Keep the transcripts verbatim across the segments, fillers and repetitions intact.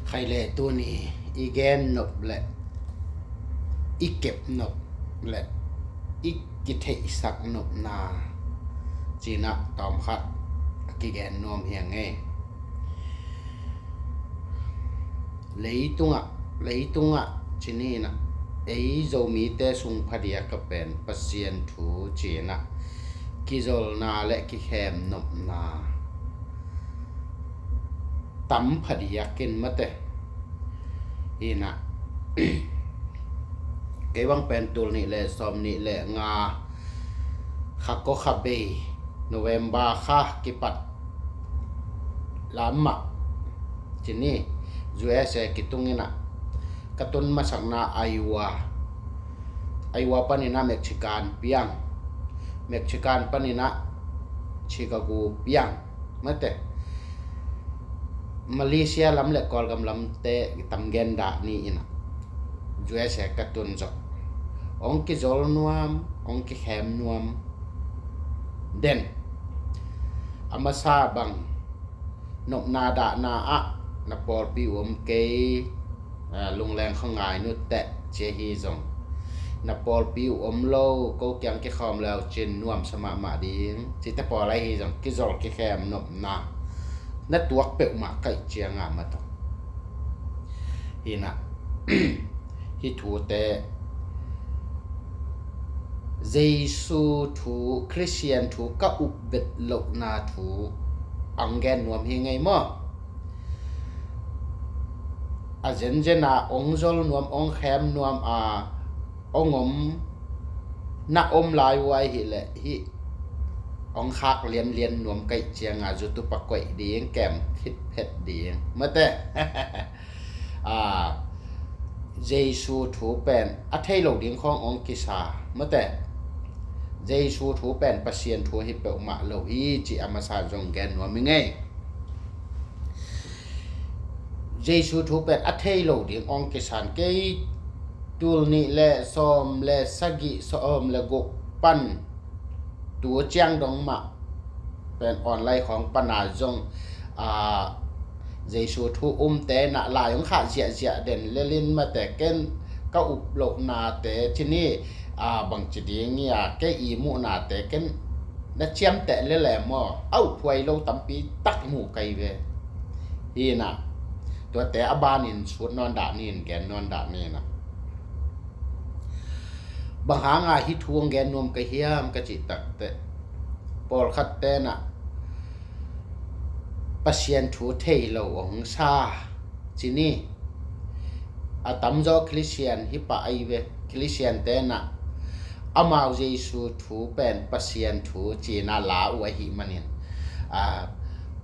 Khai le tuni i gen nop le i kep nop le i kitheihsak nopna cinah tawmkhat a kigen nuam hi a ngei. Leitungah, leitungah cininah ei Zomite sung phadiak a pen Pasian thu cinah kizolna le kikhem nopna tam phadiak in mate. Hinah kei bang pen tul nih le sawm nih le nga kha ko kha bei November kha kipat lamah cini U S A kitung inah ka tun masakna Iowa, Iowa paninah Mexican piang, Mexican paninah Chicago piang mate. Malaysia lam le Kawlgam lamte tamgen dah ni inah U S A ka tun zawh. Hong kizol nuam, hong kikhem nuam den. A masa bang nopna dahna ah na pawlpi uh om kei, lungleng khaw ngai nut teh cia hi zong na pawlpi uh om lo, ko kiang kikhawm leu cin nuamsa mahmah ding cite pawl ahi zong kizol kikhem nopna na tuak peuhmah kaih cianga matawh. Hinah hih thute Jesu thu, Khristian thu ka upbet lohna thu ang gen nuam hi ngei maw? A zenzen a ong zol nuam, ong khem nuam a ong om na om lai uai hileh hih ong khak lianlian nuam kaih cianga zutupa koih ding, kem khit phet ding mate. Jesu thu pen a thei lo ding khawng ong kisa mate. Jesu thu pen Pasian thu hi peuhmah lo hi ci a masa zong gen nuam hi ngei. Jesu thu pen a thei lo ding ong kisan kei tul nih le sawm le sagih sawm le guk pan tu ciang dong mah pen online khawng pana zong Jesu thu umte na lai ong khah ziahziah den lelin mate ken ka up lohnate cini bangci ding ia kei i muhnate ken na ciamteh lele maw? A uphuai lo tampi tak mu kai ve. Hinah tuate a banin sut nawn dah nin gen nawn dah ninah bang hanga hih thu ang gen nuam ka hiam ka cih takteh pawlkhat tenah Pasian thu thei lo ong sa cini a tamzaw Khristian hi pah ahi ve. Khristian tenah amau Jesu thu pen Pasian thu cina la uh ahi manin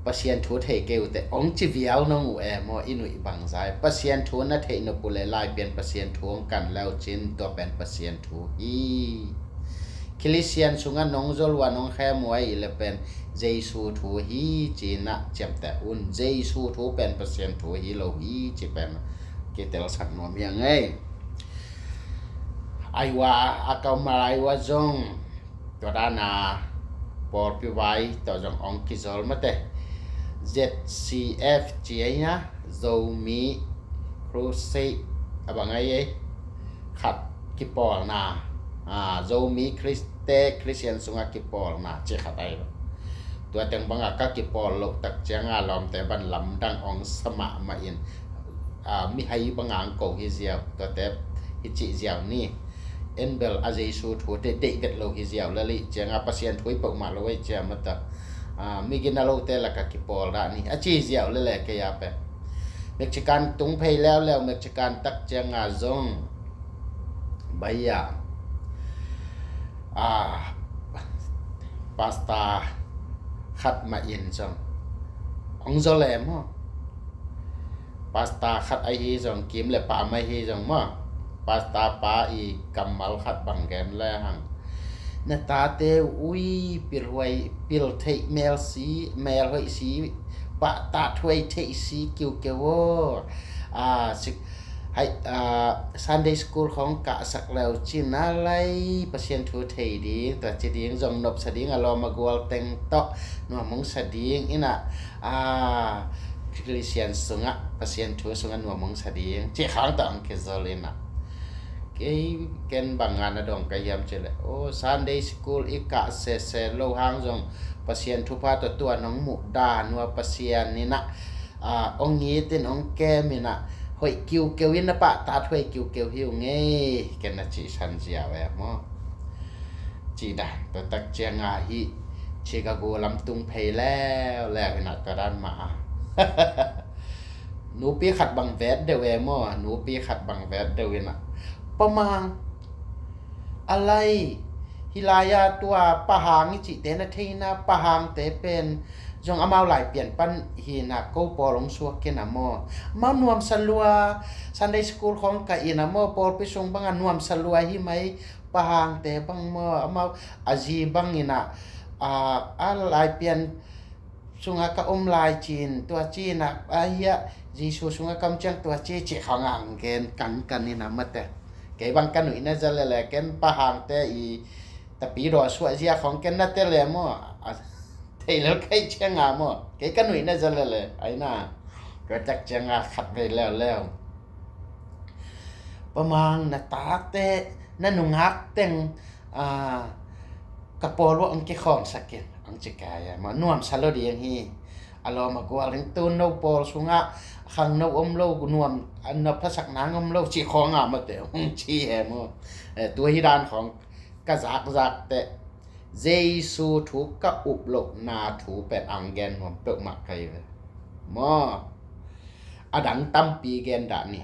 Pasian thu thei kei uhte ong ci vial nong uh e maw? I nuih bangzai Pasian thu na theih nop uh le laipian Pasian thu ong kan leu cin tua pen Pasian thu hi. Khristian sungah nong zol uh a nong khem uh ahi le pen Jesu thu hi cinah ciamteh un. Jesu thu pen Pasian thu hi lo hi ci pen kitelsak nuam hi a ngei. Aiwa a kaumal aiwa zong tua dana pawlpi vai tawh zong ong kizol mate. Z C F ci ahi a Zomi Crusade a bang ahi ei khat kipawlna Zomi Khriste Khristian sungah kipawlna ci khat ahi lo. Tua teng banga ka kipawl loh tak cianga lawmte ban lamdang ong sa mahmah in mihai banga ang ko hi ziau tuate hi cih ziau ni. Enbel a Jesu thute deih vet lo hi ziau lelih cianga Pasian thu hi peuhmah lo ei cia mata migina lote laka kipawl dah ni a ci ziau lele kei a pe. Mexican tung phei leuleu Mexican tak cianga zong baia pasta khat mah in zong ong zole maw? Pasta khat ahi zong kim le pam ahi zong maw? Pasta pa i kammal khat bang gen le hang na tate ui pilhuai piltheih melsi melhoih si pahtathuai theih si kiukeu aw. Hai Sunday school khawng kahsak leu cina lai Pasian thu thei ding tua ci ding zong nopsa ding a lawm a gual teng tawh nuam hong sa ding inah Khristian sungah, Pasian thu sungah nuam hong sa ding cih khang tawh hong kizol inah, kei ken bang a na dong ka hiam cih leh, o, Sunday school i kah sese lo hang zong Pasian thupha tawh tua nong muh dan uh a Pasian inah, a, hong it in hong kem inah, hoih kiukeu in na pahtat hoih kiukeu hi uh ngei, ken na cihsan ziau e maw? Cih dan tua tak cianga hih cih ka gu lam tung phei leuleu inah tua dan mah a nupi khat bang vet deuh e maw? Nupi khat bang vet deuh inah, pamang a lai, hih lai-a tua pahang i cihte na theina pahangte pen zong amau Laipian pan hi inah ko pawl hong suak inah maw? Amau nuamsa lua, Sunday school khawng kah inah maw, pawlpi sung banga nuamsa lua hi mai, pahangte bang maw, amau a zi bang inah, a, a Laipian sungah ka om lai cin, tua ci inah, a hiah Jesu sungah ka om ciang tua ci, cih khawng a hong gen kankan inah mate. Kei bang ka nuih na za lele ken pahangte i tapidaw suah zia khawng ken na tel e maw? A, thei lel kei cianga maw? Kei ka nuih na za lele a inah, tua tak cianga khat vei leuleu, pamang na tate, na nungak teng, a, ka pawl uh hong kikhawmsak in, hong ci kai a maw? Nuamsa lo ding hi. A lawm a gual ding, tu no pawl sungah khangno om lo, nuam a na phasak nang om lo cih khawng a mate hong ci e maw? E, tua hi dan khawng ka zakzak teh Jesu thu ka up lohna thu pen a hong gen nuam peuhmah ka hi ve maw? A dang tampi gen dah ni.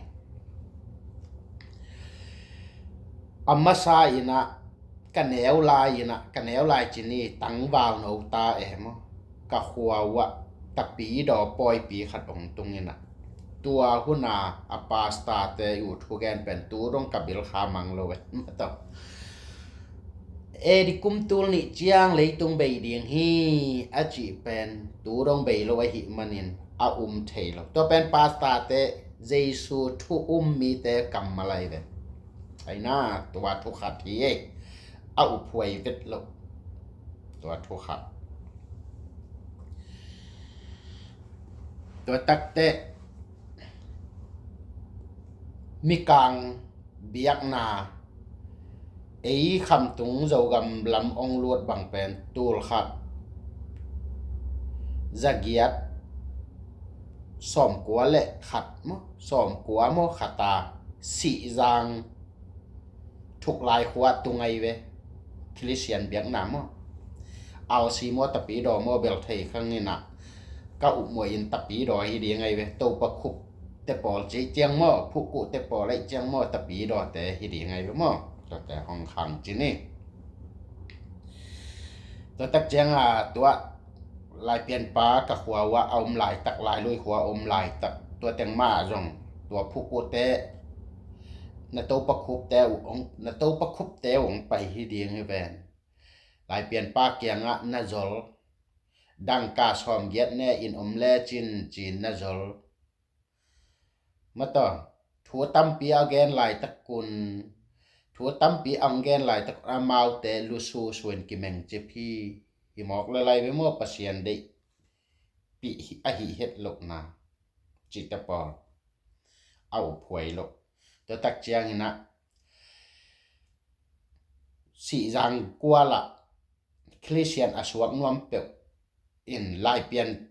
A masa inah ka neu lai inah, ka neu lai cin i tangval no ta e maw? Ka khua uh ah tapidaw pawipi khat hong tung inah, tua huna a pastor-te uh thugen pen tu dong ka bilkha mang lo e maw? Tawh A D kum tul nih ciang leitung bei ding hi a cih pen tu dong bei lo ahih manin a um thei lo. Tua pen pastor-te, Jesu thu um mite kammal ahi ve. Aina tua thu khat hi e, a uphuai vet lo. Tua thu khat. Tua takteh Mikang biakna, ei Khamtung Zogam lam ong luat bang pen tul khat zagiat sawmkua le khat maw, sawmkua maw khata Sihzang thuklai khua tung ahi ve. Khristian biakna maw, R C maw, Tapidaw maw, bel thei khang inah ka upmuai in Tapidaw hi ding ahi ve. Topa khup te pawl ci ciang maw, Phukuh te pawl ahi ciang maw, Tapidaw te hi ding ahi ve maw. Tuate hong khang ci ni. Tua tak ciang a tua Laipianpa ka khua uh ah a om laitak, Lailui khua a om laitak, tua teng mah zong tua Phukuh te, na Topa khup te uh hong, na Topa khup te uh hong pai hi ding hi ven. Laipianpa kiangah na zol, dangka sawmgiat ne in om lecin ci-in na zol. Mataw, thu tampi a gen laitak un, thu tampi a hong gen laitak un amaute lusu suin kimeng cip hi. Hi mawk le lai ve maw, Pasian deih pih hi, a hih het lohna cihte pawl a uphuai loh. Tua tak ciang inah Sihzang kualah Khristian a suak nuam peuh in Laipian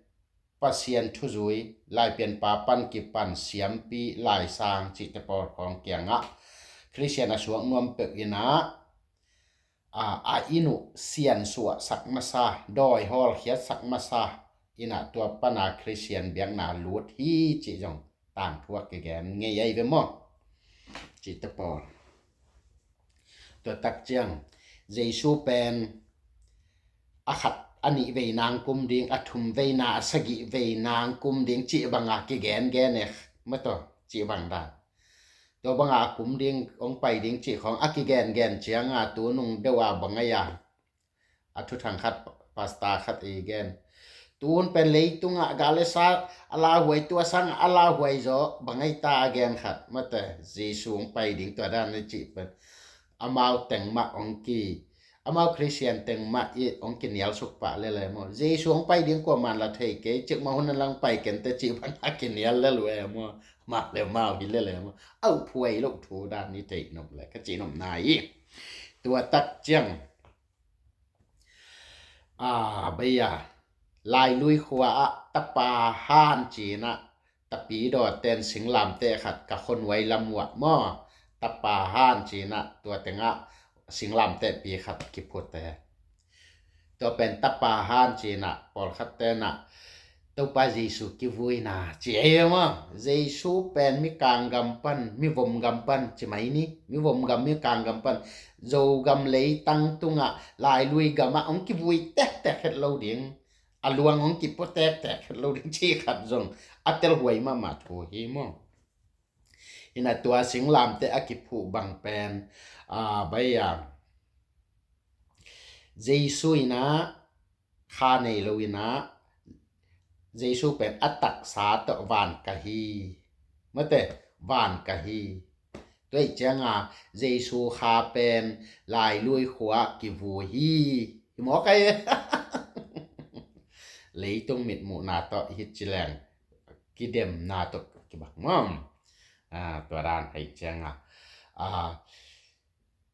Pasian thuzui, Laipianpa pan kipan siampi, laisang cihte pawl khawng kiangah Khristian a suak nuam peuh inah a, a inn uh siansuahsak masa, dawi hawlkhiatsak masa inah tua pana Khristian biakna lut hi cih zong tangthu a kigen ngei ahi ve maw? Cihte pawl. Tua tak ciang Jesu pen a khat a nih vei nang kum ding, a thum vei na, a sagih vei nang kum ding cih banga kigengen e. Mataw, cih bang dan. Tua banga a kum ding, hong pai ding cih khawng a kigengen cianga tu nung deuh a bang ahi a, a thuthang khat, pastor khat i gen. Tun pen leitungah galesa a lauhuai, tua sangah a lauhuai zaw bang ahi ta a gen khat. Mate, Jesu hong pai ding tua dan a cih pen amau teng mah hong ki, amau Khristian teng mah i hong kinial suk pah lel e maw. Jesu hong pai ding kuaman la thei kei, cikmah hun a lang pai kente cih bang a kinial lel uh e maw. Mah le mau hi lel e maw. A uphuai loh thu dan i theih nop le ka cih nopna hi. Tua tak ciang a, bei a, Lailui khua ah tapa han cinah, tapi dawten singlamteh khat ka khuanuai lam uah maw, tapa han cinah tua tengah singlamteh pi khat kiphute. Tua pen tapa han cinah pawlkhat tenah Topa Jesu kivuina ci ei maw. Jesu pen mi kanggam pan, mi vomgam pan ci mai ni, mi vomgam mi kanggam pan, Zogam leitang tungah Lailui gamah hong kivui tektek het lo ding, a luang hong kipua tektek het lo ding ci khat zong a telhuai mahmah thu hi maw. Inah tua singlamteh a kiphuh bang pen a, bei a, Jesu inah kha nei lo inah Jesu pen a taksa tawh van ka hi. Mate, van ka hi. Tua ih cianga Jesu kha pen Lailui khua kivui hi. Hi mawk ai. Leitung mitmuhna tawh hi ci leng kidemna tawh kibang mawm. A, tua dan hei cianga a,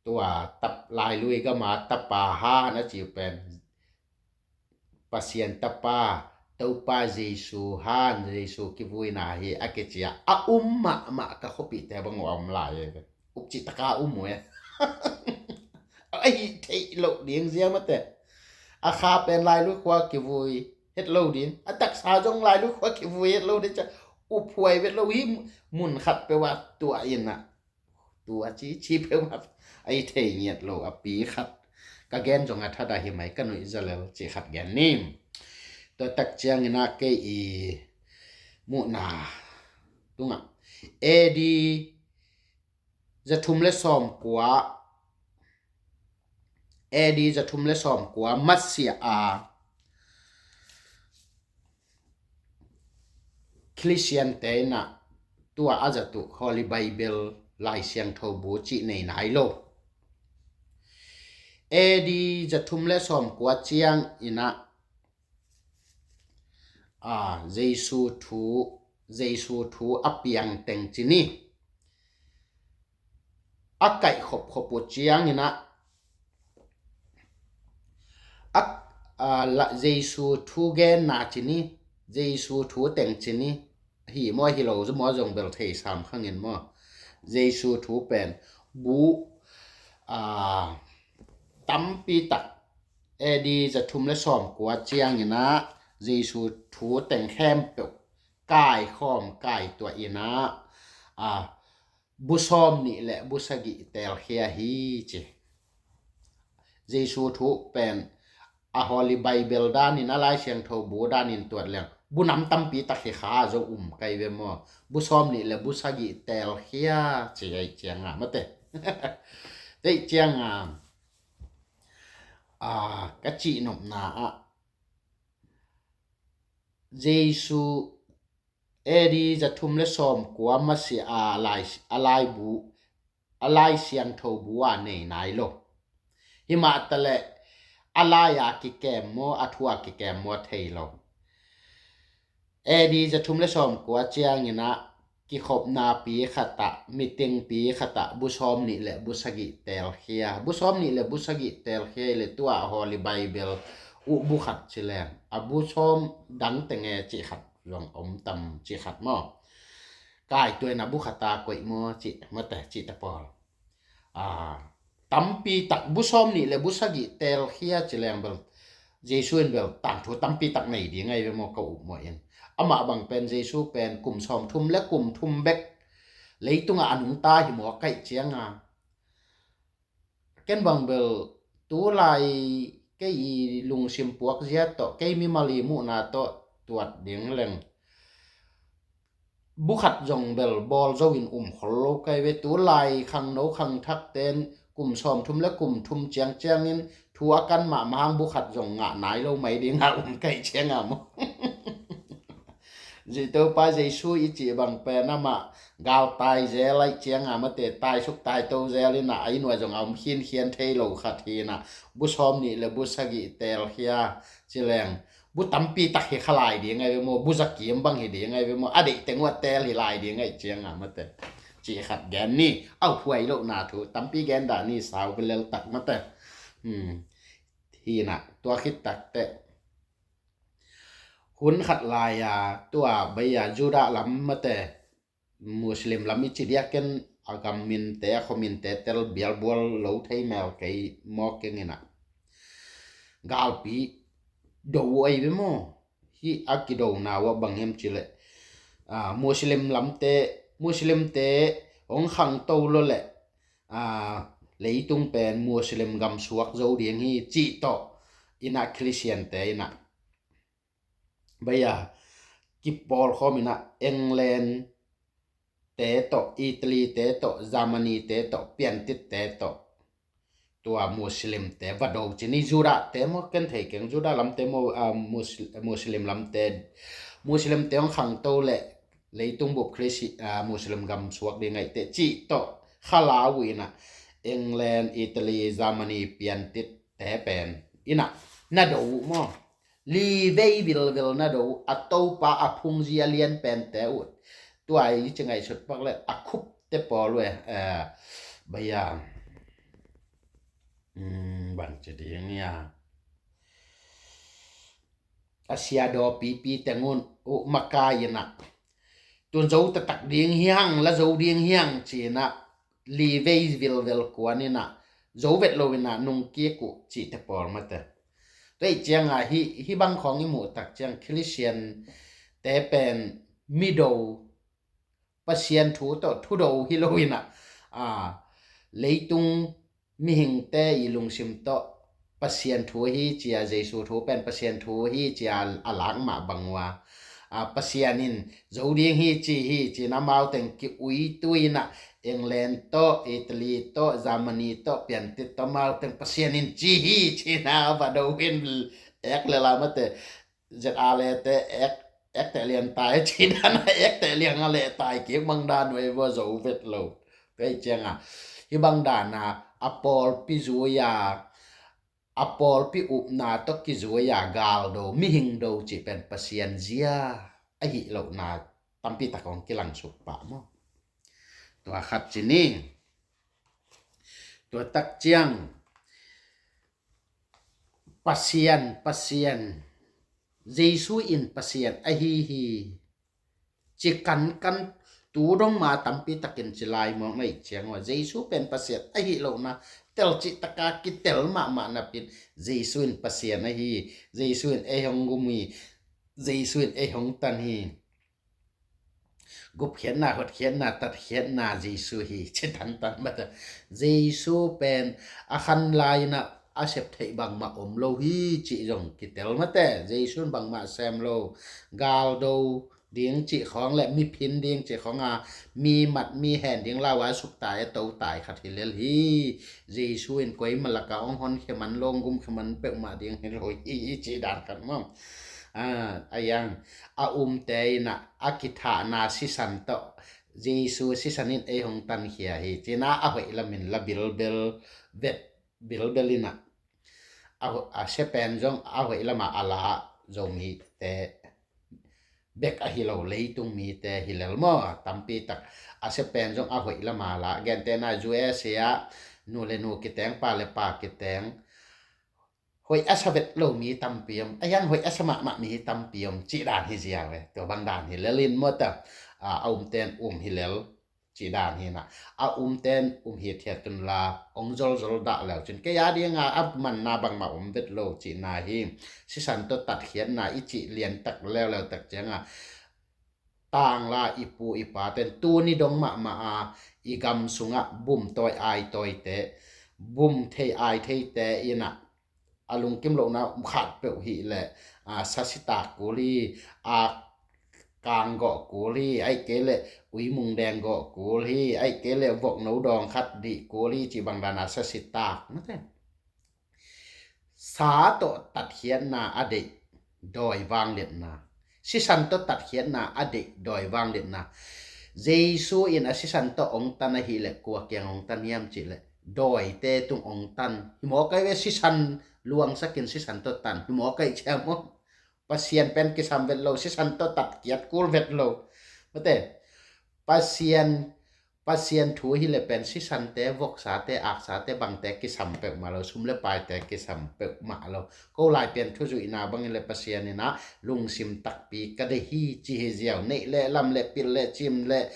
tua tap Lailui gama tapa han a ci pen Pasian tapa, Topa Jesu han, Jesu kivuina hi a kicia a um mahmah ka khuapihte bang uh a um lai e. Upcih taka um uh e. A hi theih loh ding zia mate. A kha pen Lailui khua kivui het lo ding, a taksa zong Lailui khua kivui het lo ding cia uphuai vet lo hi. Mun khat peuh a tua inah tua ci ci peuh a i thei ngiat lo a pi khat ka gen zong a thada hi mai ka nuih zalel ci khat gen nim. Tua tak ciangin a kei i muhna tungah A D zathum le sawmkua, A D zathum le sawmkua masiah a Khristiante inah tua a zat uh Holy Bible, Lai Siangtho bu cih nei nai lo. A D zathum le sawmkua ciang inah a, Jesu thu, Jesu thu a piang teng ci ni. A kaih khopkhop uh ciang inah a, a, la, Jesu thu genna ci ni, Jesu thu teng ci ni. Hi maw hi lo zu maw zong bel thei sam khangin maw. Jesu thu pen bu a, tampi tak A D zathum le sawmkua ciang inah Jesu thu teng khempeuh kaikhawm kaituah inah a, bu sawm nih le bu sagih telkhia hi ci. Jesu thu pen a Holy Bible danin a Lai Siangtho bu danin tuat leng bu nam tampi tak hi kha zo um kai ve maw. Bu sawm nih le bu sagih telkhia ci ei cianga mate. Teih cianga a, ka cih nopna ah Jesu A D zathum le sawmkua masiah a lai, a laibu, a Lai Siangtho bu a nei nai lo. Himah taleh a lai a kikem maw, a thu a kikem maw thei lo. A D zathum le sawmkua ciang inah kikhopna pi khatah, meeting pi khatah bu sawm nih le bu sagih telkhia. Bu sawm nih le bu sagih telkhia le tua Holy Bible uh bu khat ci leng a bu sawm dang tenge cih khat zong om tam cih khat maw. Kaituah inah bu khata koih maw cih mate cih ta pawl. A, tampi tak bu sawm nih le bu sagih telkhia ci leng bel Jesu in bel tangthu tampi tak nei ding ai ve maw ka up maw in. Amah bang pen Jesu pen kum sawmthum le kum thum bek leitungah a nungta hi maw kaih cianga. Ken bang bel tulai kei i lungsim puak zia tawh, kei mimal i muhna tawh tuat ding leng bu khat zong bel bawl zo in um khol lo kai ve. Tulai khangno khangthak ten kum sawmthum le kum thum ciangciangin thu a kan mahmah hang bu khat zong ngah nai lo mai ding a um kai cianga maw. Zih Topa Jesu i cih bang pen amah galtai zel aih cianga mate, taisuk taito zel inah a inn uah zong a om khinkhian thei lo khat hinah, bu sawm nih le bu sagih telkhia cileng bu tampi tak hi kha lai ding ahi ve maw, bu zakim bang hi ding ahi ve maw, a deih teng uah tel hi lai ding aih cianga mate, cih khat gen ni. Au, huai lohna thu tampi gen dah ni, sau belel tak mate. Hmm. Hinah tua khit takteh hun khat lai-a tua bai-a Judah lam mate, Muslim lam i ci diakin a gam minte, a khua minte tel bialbual lo thei mel kei mawk keng inah galpi do uh ahi ve maw. Hih a kidona uh ah bang hiam cileh, a, Muslim lamte, Muslimte hong khangto lo leh, a, leitung pen Muslim gam suak zo ding hi cih tawh inah Khristiante inah bai-a kipawlkhawm inah England te tawh, Italy te tawh, Germany te tawh, piantit te tawh tua Muslim te va do ci ni. Judah te maw, ken thei keng, Judah lamte maw, a, Mus-, Muslim lamte, Muslim te hong khangto leh leitung bup Khristi, a, Muslim gam suak ding aih teh cih tawh khalau uh inah England, Italy, Germany piantit te pen inah na do uh maw. Li vei vilvel na do uh, a Topa a phungzi a lian pente uh. Tua i ci ngaihsut pak le a khupte pawl uh e, eh, bai-a, mm, bang ci ding ia, a siadaw pipi teng un uh makai inah tun zo taktak ding hiang, la zo ding hiang cinah li vei vilvel kuan inah zo vet lo inah nungkik uh cihte pawl mate. Tua ih cianga hih, hih bang khawng i muh tak ciang Khristiante pen mido, Pasian thu tawh thudo hi lo inah, a, leitung mihingte i lungsim tawh Pasian thu hi cia, Jesu thu pen Pasian thu hi cia a lak mah bang uh a, a, Pasian in zo ding hi ci hi ci-in amau teng ki-uitu inah England tawh, Italy tawh, Germany tawh, piantit tawh amau teng Pasian in ci hi ci-in a va do in ek le la mate. Zet a lete ek, ek teh lian tai ci dan a ek teh liang a leh tai kik bang dan uh ei vua zo vet lo. Tua ih cianga hih bang dana a pawlpi zui-a, a pawlpi upna tawh kizui-a galdo, mihing do cih pen Pasian zia ahi lohna tampi tak hong kilangsuk pah maw. Tua khat ci ni. Tua tak ciang Pasian, Pasian, Jesu in Pasian ahi hi ci kankan tu dong ma tampi takin ci lai mawk na ih ciang uh a, Jesu pen Pasian ahi lohna tel cih taka kitel mahmah napin Jesu in Pasian ahi hi, Jesu in ei hong gum hi, Jesu in ei hong tan hi. Gupkhiatna, hotkhiatna, tatkhiatna Jesu hi ci tantan mate. Jesu pen a khan lai-in a sep theih bangmah om lo hi cih zong kitel mate. Jesu in bangmah sem lo, galdo ding cih khawng le miphin ding cih khawng a, mi mat mi hen ding lau a suktai a totai khat hi lel hi. Jesu in koima laka hong honkhia man lo, hong gumkhia man peuhmah ding hi lo hi cih dan khat maw. A, a yang a umte in a, a kithahna sisan tawh Jesu sisan in ei hong tankhia hi ci-in a, a hoih lamin la bilbel, vet bilbel in a, a, a sia pen zong a hoih lama a la Zomite bek ahi lo, leitung mite hi lel maw, tampi tak a sia pen zong a hoih lama la. Gentehna U S A ah nu le nu kiteng, pa le pa kiteng, hoih a sa vet lo mi tampi om, a hiang hoih a sa mahmah mi tampi om cih dan hi ziau e. Tua bang dan hi lel in maw ta, a, a umten um hi lel cih dan hi na. A umten um hithiat un la, hong zolzol dah leu cin kei a dinga a manna bangmah om vet lo cihna hi. Sisan tawh tatkhiatna i cih liantak leuleu tak cianga tangla i pu i paten tuni dong mahmah a i gam sungah bum tawi ai tawite, bum thei ai theite in a, a lungkim lohna khat peuh hi leh, a, sasitak kul hi, a, kang gawh kul hi, aih kei leh uimung deng gawh kul hi, aih kei leh vokno dawng khat dih kul hi cih bang dana sasitak mate. Sa tawh tatkhiatna a deih dawi vangliatna, Sisan tawh tatkhiatna a deih dawi vangliatna. Jesu in a sisan tawh ong tan ahih leh kua kiang ong tan hiam cih leh dawite tung ong tan. Hi maw kai ve, sisan luangsakin sisan tawh tan. Hi maw kai ciam maw? Pasian pen kisam vet lo, sisan tawh tatkhiat kul vet lo. Mate, Pasian Pasian thu hi le pen sisante, voksate, aksate, bangte kisam peuhmah lo, sum le paite kisam peuhmah lo. Ko Laipian thu zuihna bang hi le Pasian in ah lungsim takpi ka deih hi ci hi ziau, neih le lam le pil le cim le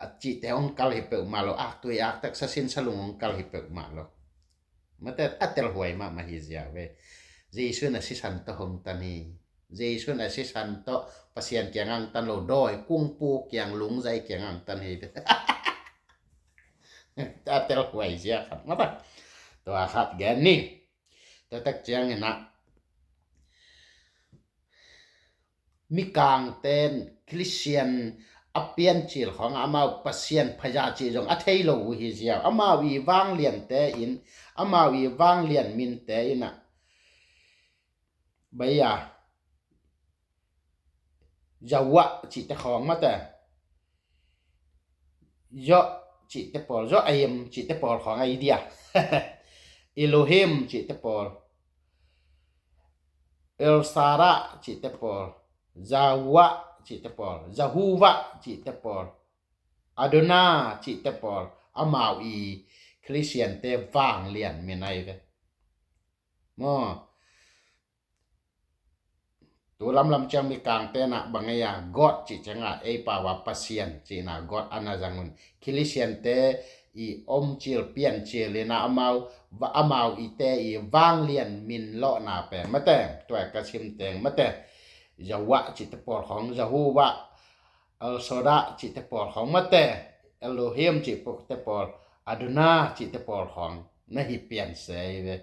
a cihte hong kal hi peuhmah lo, aktui aktak sasin salung hong kal hi peuhmah lo. Mate, a telhuai mahmah hi ziau ve. Jesu in a sisan tawh hong tan hi. Jesu in a sisan tawh Pasian kiang ang tan lo, dawi kungpu kiang lungzai kiang ang tan hi. A telhuai zia khat mate. Tua khat gen ni. Tua tak ciangin ah Mikangten Khristian a piancil khawng amau Pasian phaza cih zong a thei lo uh hi ziau. Amau i vangliante in, amau i vanglian minte in ah, bai a, Yahweh cihte khawng mate, Yo cihte pawl, Yo Ayim cihte pawl khawng a i dia. Elohim cihte pawl, El Shaddai cihte pawl, Yahweh cihte pawl, Jehovah cihte pawl, Adonai cihte pawl, amau i Khristiante vanglian min ahi ve. Maw? Tu lamlam ciang Mikangte in ah bang ei a God cih ciang a ei pau a Pasian cihna God a na zang un. Khristiante i omcil piancil in ah amau, amau ite i vanglian min lawhna pen mate, tua ka sim teng mate, Yahweh cihte pawl khawng, Jehovah, El Shaddai cihte pawl khawng mate, Elohim cihte pawl, Adonai cihte pawl khawng na hi pian se hi ve.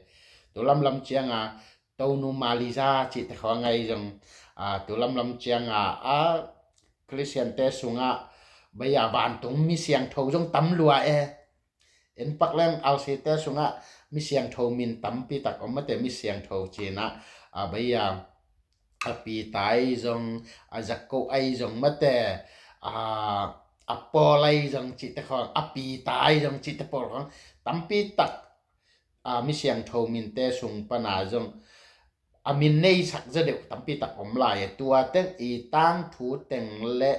Tu lamlam ciang a Tonu Malaysia cihte khawng ahi zong, a, tu lamlam ciang a, a, Khristiante sungah bai a vantung mi siangtho zong tam lua e. En pak leng alsite sungah mi siangtho min tampi tak om mate, mi siangtho cih in ah, a, bai a, a Peter ahi zong, a Jacob ahi zong mate, a, a Paul ahi zong cihte khawng, a Peter ahi zong cihte pawl khawng tampi tak, a, mi siangtho minte sung pana zong a min neisak za deuh tampi tak om lai. Tua teng i tangthu teng le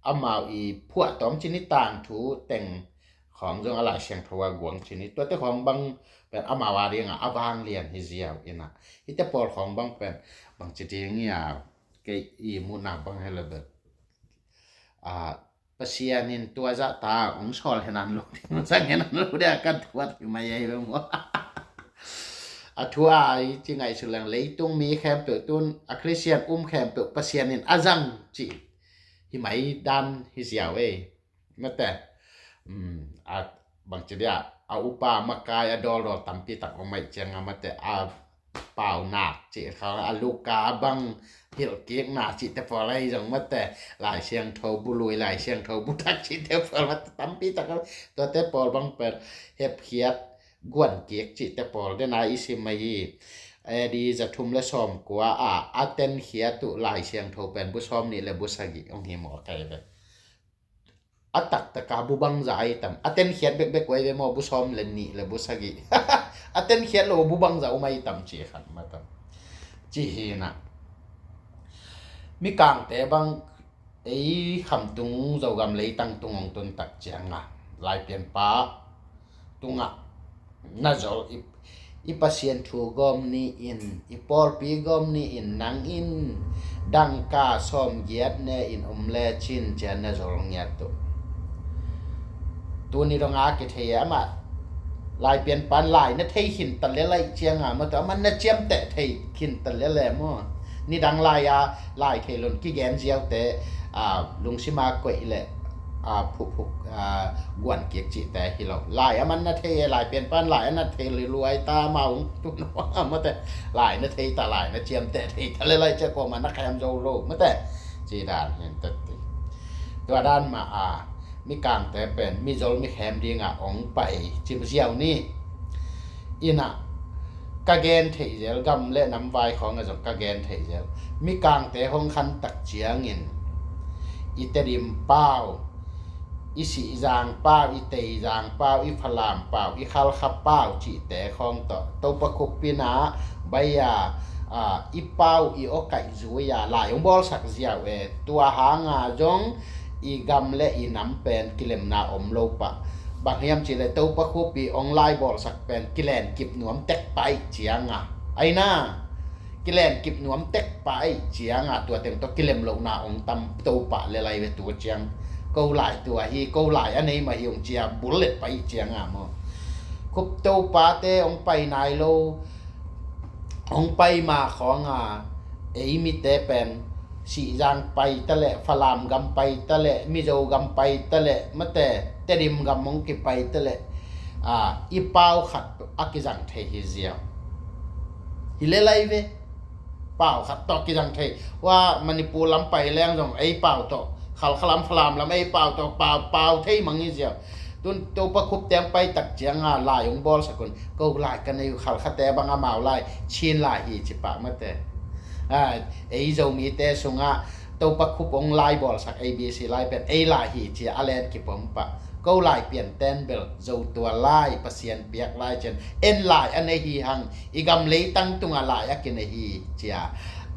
amau i phuahtawm cin i tangthu teng khawng zong a Lai Siangtho a guang cin i, tuate khawng bang pen amau a dingah a vanglian hi ziau in ah, hite pawl khawng bang pen bang ci ding i a, kei i muhna bang hi le bel, a, Pasian in tua zah ta hong sawl henan lo ding, hong sang henan lo ding a kan thuat hi mai ahi bang maw? A thu a i ci ngaihsut leng leitung mi khempeuh tun a Khristian um khempeuh Pasian in a zang cih hi mai dan hi ziau ei. Mate, um, a bangci dia a upa makai a dawldawl tampi tak om aih cianga mate, a paunak cih kha, a luka bang hilhkikna cihte pawl ahi zong mate, Lai Siangtho bu lui, Lai Siangtho bu thak cihte pawl mate tampi tak a, tuate pawl bang pen hepkhiat guankik cihte pawl dena i sim ahi. Edi za thum le sawm kua a a tenkhiat uh Lai Siangtho pen bu sawm nih le bu sagih hong hi maw kai ve. A taktaka bu bangza ai tam, a tenkhiat bekbek uh ai ve maw, bu sawm le nih le bu sagih. A tenkhiat lo bu bangza um ai tam ci khat ma tam. Ci hi na. Mikangte bang ei khamtung Zogam leitang tung hong tun tak cianga Laipianpa tungah na zol i, i Pasian thu gawm ni in, i pawlpi gawm ni in, nang in dangka sawmgiat ne in um le cin cian na zol ngiat uh. Tuni dong a kithei e amah Laipianpan lai na thei khin ta le laih cianga maw, tua amah na ciamteh thei khin ta le le maw. Nidang lai a lai thei lon kigen ziaute, a, lungsima koih le, a, phukphuk, a, guan kik cihte hi lo. Lai a man na thei e, Laipianpan lai a na thei luai ta, amau hong tun a mate. Lai na thei ta, lai na ciamteh thei ta le lai cia kuama na khem zo lo mate. Ci dan hin tati. Tua dan ma a Mikangte pen mizol mikhem dinga ong pai cim ziau ni. Ina ka gen theih zel, gam le nam vai khawng ah zong ka gen theih zel. Mikangte hong khan tak ciangin i Tedim pau, i Sihzang pau, i Teizang pau, i Falam pau, i Khalkha pau cihte khawng tawh Topa Khup in ah bai-a, a, i pau i awkaih zui-a lai hong bawlsak ziau e. Tua hanga zong i gam le i nam pen kilemna om lo pah. Bang hiam cihleh Topa Khup i hong lai bawlsak pen kilenkip nuam tek pah ahih cianga, aina, kilenkip nuam tek pah ahih cianga tua teng tawh kilem lohna hong tam to pah lel lai ve. Tua ciang ko lai tua hi, ko lai a nei mah hi hong ci-a bullet pah ahih cianga maw, Khup topate hong pai nai lo, hong pai ma khawnga ei mite pen Sihzang pai ta leh, Falam gam pai ta leh, Mizo gam pai ta leh, mate, Tedim gam hong kipai ta leh, a, i pau khat a kizang thei hi ziau. Hi lel lai ve. Pau khat tawh kizang thei. Hua Manipur lam pai leng zong ei pau tawh, Khalkha lam, Falam lam ei pau tawh pau, pau thei mang hi ziau. Tun Topa Khup teng pai tak cianga lai hong bawlsak un, ko lai ka nei uh, Khalkhate bang amau lai Chin lai hi ci pah, mate. A, ei Zomite sungah Topa Khup hong lai bawlsak A B C lai pen ei lai hi ci-a a lenkip om pah. Ko lai pianten bel Zo tua lai, Pasian piak lai ci-in en lai a nei hi hang, i gam leitang tungah lai a kinei hi ci-a,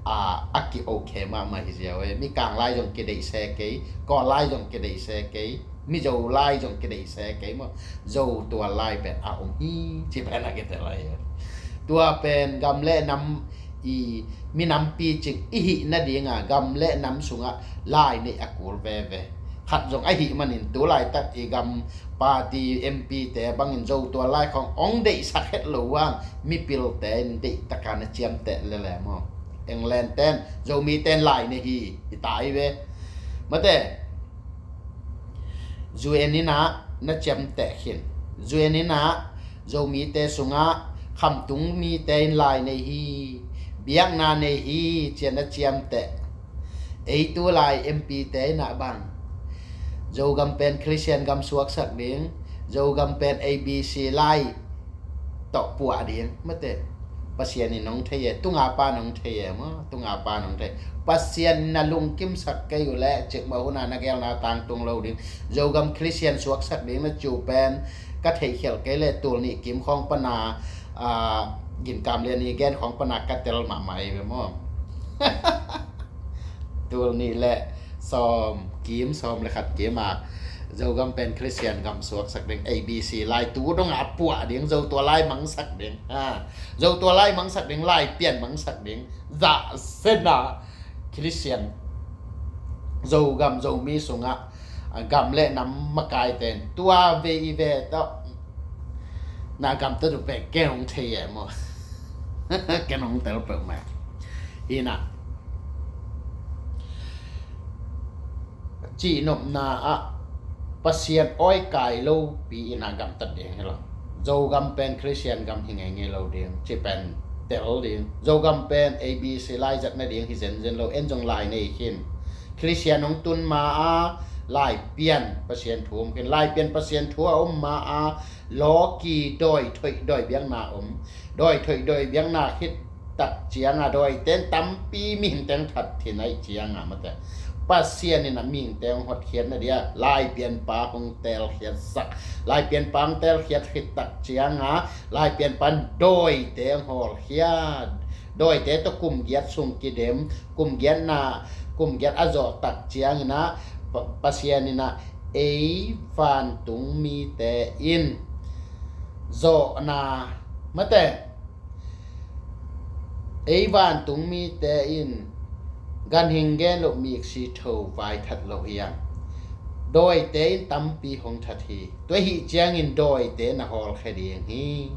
a, a ki-okay mahmah hi ziau e. Mikang lai zong kideih se kei, Kawl lai zong kideih se kei, Mizo lai zong kideih se kei maw, Zo tua lai pen a om hi ci pen a kitel lai e. Tua pen gam le nam i minam picing i hih nadinga gam le nam sungah lai neih a kul veve. Khat zong ahih manin tu laitak i gam party M P te bangin Zo tua lai khawng hong deihsak het lo uh hang, mipilte in deihtaka na ciamteh lele maw. England ten, Zomite in lai nei hi, hi ta hi ve. Mate, U N in ah na ciamteh khin. U N in ah Zomite sungah khamtung mite in lai nei hi, biakna nei hi ci-a na ciamteh. Ei tu lai M P te in ah bang, Zogam pen Khristian gam suaksak ding, Zogam pen A B C lai tawh puah ding, mate. Pasian in hong thei e, tunga pa in hong thei e maw, tunga pa in hong thei. Pasian in na lungkimsak kei uh leh cikmah hun a na geelna tangtung lo ding. Zogam Khristian suaksak ding na ci uh pen ka theihkhialh kei leh tul nih kim khawng pana, a, Ginkam Lian i gen khawng pana ka tel mahmah hi ve maw. Tul nih le sawm kim, sawm le khat kim a Zogam pen Khristian gam suaksak ding, A B C lai tu dong a puah ding, Zo tua lai mangsak ding, ha. Zo tua lai mangsak ding, Laipian mangsak ding, zahsen a Khristian Zogam Zomi sungah, a, gam le nam makaite in tua vei i ve tawh na gamtat uh pen ken hong thei e maw. Ken hong tel peuhmah. Hi na, cihnopna ah Pasian awi kai lopi in a gamtat ding hi lo. Zogam pen Khristian gam hi ngeingei lo ding ci pen tel ding. Zogam pen A B C lai zat nading hi zenzen lo, en zong lai nei khin. Khristian hong tun ma-a Laipian Pasian thu om khin. Laipian Pasian thu a om ma-a lawki dawi thoih dawi biakna om. Dawi thoih dawi biakna khit tak cianga dawite in tampi mihingte hong that khin ahih cianga, mate, Pasian in a mihingte hong hotkhiat nadia Laipianpa hong teelkhiatsak. Laipianpa hong teelkhiat khit tak cianga Laipianpa in dawite hong hawlkhiat. Dawite tawh kum giat sung kidem, kum giatna, kum giat a zawh tak ciangin ah Pa-, Pasian in ah ei vantung mite in zawhna, mate, ei vantung mite in ganhing gen loh, miksi tho, vai that loh hi hang. Dawite in tampi hong that hi. Tua ahih ciangin dawite na hawlkhia ding hi.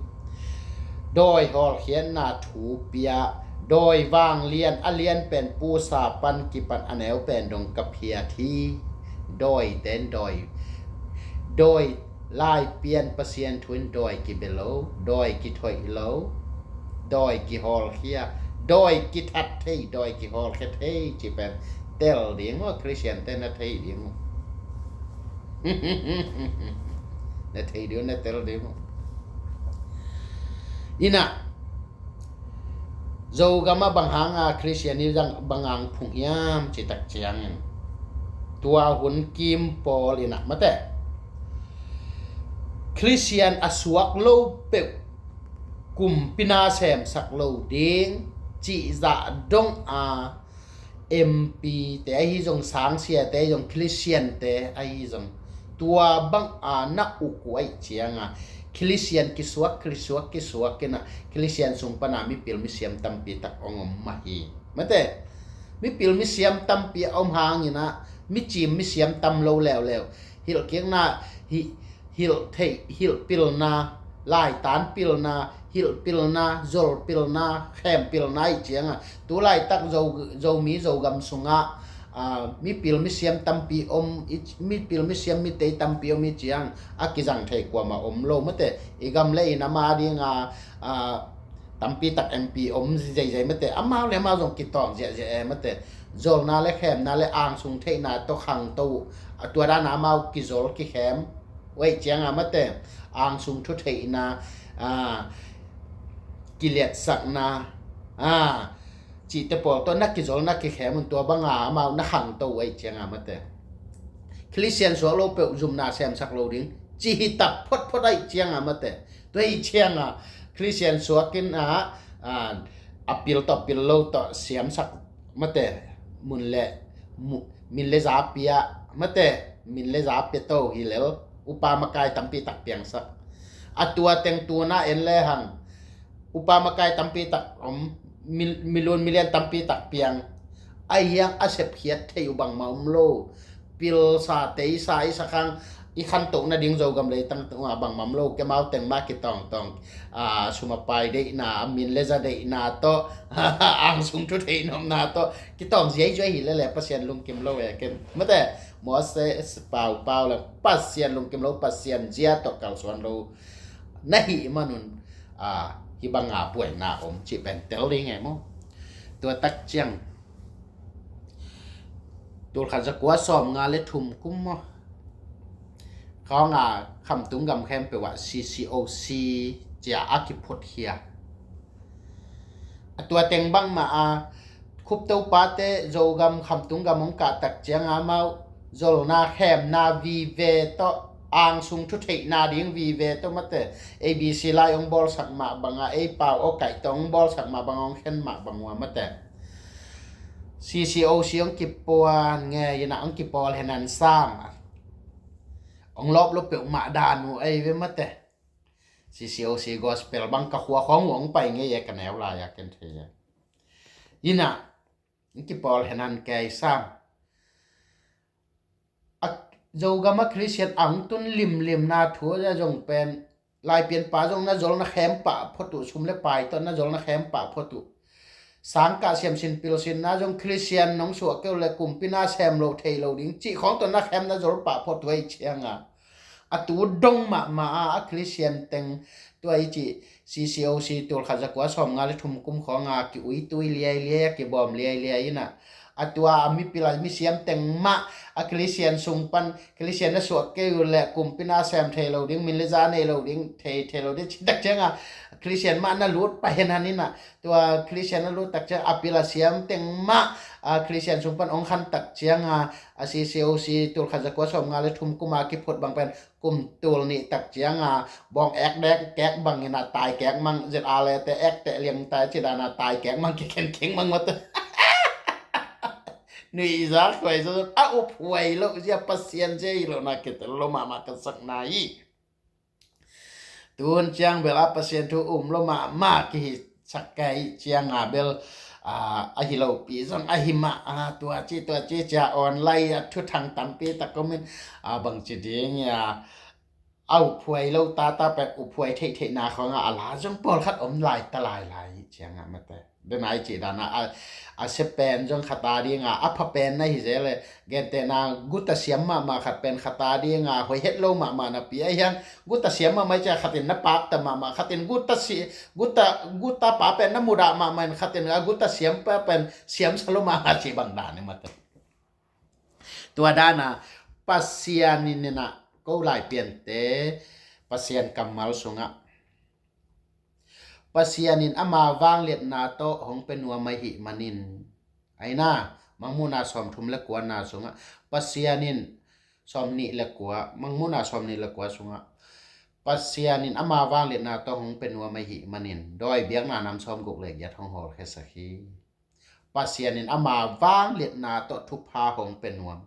Dawi hawlkhiatna thu pia, dawi vanglian a lian pen pusa pan kipan a neu pen dong ka phiat hi. Dawite in dawi, dawi Laipian Pasian thu in dawi kibia lo, dawi kithoih lo, dawi kihawlkhia, dawi kithat thei, dawi kihawlkhia thei ci pen tel ding uh, Khristiante na thei ding uh. Na thei ding uh, na tel ding uh. Inah Zogam ah bang hanga Khristian i zang bang hang phung hiam cih tak ciangin, tua hun kim pawl in ah mate, Khristian a suak lo peuh kumpi na semsak lo ding cih zah dong a M P te ahi zong, sangsia te ahi zong, Khristian te ahi zong, tua bang a na uk uh ahih cianga Khristian kisuak, kisuak, kisuak in ah Khristian sung pana mipil misiam tampi tak hong om mah hi. Mate, mipil misiam tampi a om hangin ah micim misiam tam lo leuleu, hilhkikna, hi, hilh theih, hilh pilna, laitan pilna, hilh pilna, zol pilna, khem pilna ahih cianga tu laitak Zo, Zomi Zogam sungah, aa, mipil misiam tampi om, i, mipil misiam mitei tampi om i ciang a kizang thei kuamah om lo mate. I gam le i nam a dinga, aa, tampi tak M P om zeizei mate. Amau le amau zong kitawng ziahziah e mate. Zolna le khemna le angsung theihna tawh khangto uh. A tua dana amau kizol kikhem uh ahih cianga mate, angsung thutheihna, aa, kiliatsakna, aa, cihte pawl tawh na kizol na kikhem un, tua banga amau na khangto uh ahih cianga mate, Khristian suak lo peuh zumna semsak lo ding cih hi tak photphot ahih cianga mate, tua ahih cianga Khristian suakin ah, aa, a pil tawh pil lo tawh siamsak mate, mun le mu, min le za pia mate, min le za pia to hi lel, upa makai tampi tak piangsak. A tua teng tuna en le hang upa makai tampi tak om, mil, milun milian tampi tak piang. Ahi hang a sepkhiat thei uh bangmah om lo. Pilsa, teisa, i sakhang, i khantoh nading Zogam leitang tungah bangmah om lo. Kemau teng mah kitawngtawng, aa, sum a pai deihna, min le za deihna tawh, angsung thutheih nopna tawh kitawng ziaizuai hi lele, Pasian lungkim lo e ken. Mate, Moses paupau le Pasian lungkim lo, Pasian zia tawh kalsuan lo na hih manun, aa, hih banga buaina om cih pen tel ding e maw? Tua tak ciang tul khat za kua sawm nga le thum kum maw, khawnga khamtung gam khempeuh ah C C O C cia a kiphut hi a. A tua teng bangmah a, Khup Topate Zogam khamtung gam hong kah tak cianga amau zolna khemna vive tawh, angsung thutheihna ding vive tawh mate, A B C lai hong bawlsak mah banga, ei pau aw kaih tawh hong bawlsak mah banga hong khen mah bang uh a mate, C C O C hong kipuan ngei in ah hong kipawl henan sam a, hong lawp lo peuhmah dan uh ei ve mate. C C O C gospel bang ka khua khawng uh hong pai ngei e, ka neu lai-a ken thei e. In ah hong kipawl henan kei sam. A, Zogam a Khristian a hong tun limlimna thu a zong pen, Laipianpa zong na zol na khem pah phot uh, sum le pai tawh na zol na khem pah phot uh. Sangkah siamsin pilsinna zong Khristian nong suah keuh le kumpi na sem lo thei lo ding cih khawng tawh na khem na zol pah phot uh ahih cianga, a tu dong mahmah a, a Khristian teng tua i cih C C O C tul khat za kua sawm nga le thum kum khawnga ki-uitui liailiai a, kibawm liailiai in ah, a tua a mipil a misiam teng mah a Khristian sung pan, Khristian na suah kei uh le kumpi na sem thei lo ding, min le za nei lo ding, thei, thei lo ding cih tak cianga Khristian mah na lut pah henan in ah, tua Khristian na lut tak ciang a pil a siam teng mah a Khristian sung pan hong khan tak cianga, a C C O C tul khat za kua sawm nga le thum kuma kiphut bang pen kum tul nih tak cianga bawng ek dek kek bangin a tai kek mang, Z R le te ek teh liang tai ci dana tai kek mang, kikhen keng mang mate. Nuih za khuai zo a uphuai lo zia Pasian zia hi lo na kitel lo mahmah ka sakna hi. Tun ciang bel a Pasian thu um lo mahmah kihi sak kai cianga bel, a, ahi lopi zong ahi mah a, tua ci, tua ci cia online a thuthang tampi tak komin, a, bangci ding a, a uphuai lo tata pen uphuai theihtheihna khawnga a la zong pawlkhat om lai ta lailai cianga mate. Denai cih dana a, a sia pen zong khata dinga a pha pen na hi zel e. Gentehna guta siam mahmah khat pen khata dinga hoih het lo mahmah napi ahi hang, guta siam mahmah i cia khatin na pakta mahmah, khatin guta si, guta, guta pa pen na mudah mahmah in khatin a guta siam pa pen siam sa lo mahmah cih bang dan i mate. Tua dana Pasian in ina ko Laipiante Pasian kammal sungah Pasian in ama vangliatna tawh hong pia nuam ahih manin, aina, Mangmuhna sawmthum le kuana sungah Pasian in, sawmnih le kua, Mangmuhna sawmnih le kua sungah Pasian in ama vangliatna tawh hong pia nuam ahih manin dawi biakna nam sawmguk le giat hong hawlkhiasak hi. Pasian in ama vangliatna tawh thupha hong pia nuam.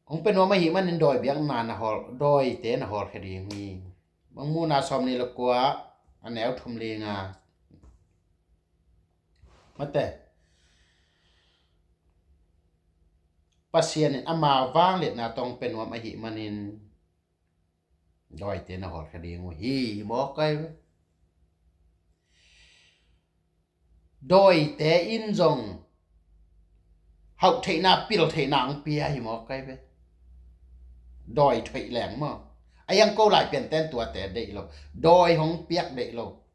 Hong pia nuam ahih manin dawi biakna na hawl, dawite na hawlkhia ding hi. Mangmuhna sawmnih le kua, a neu thum le nga. Mate. Pasian in ama vangliatna tawh hong pia nuam ahih manin dawite na hawlkhia ding uh hi, mawk ai ve. Dawite in zong hauh theihna, pil theihna ang pia hi mawk ai ve. Dawi thoih leng maw? A yang ko lai pianten tuate deih lo. Dawi hong piak deih lo.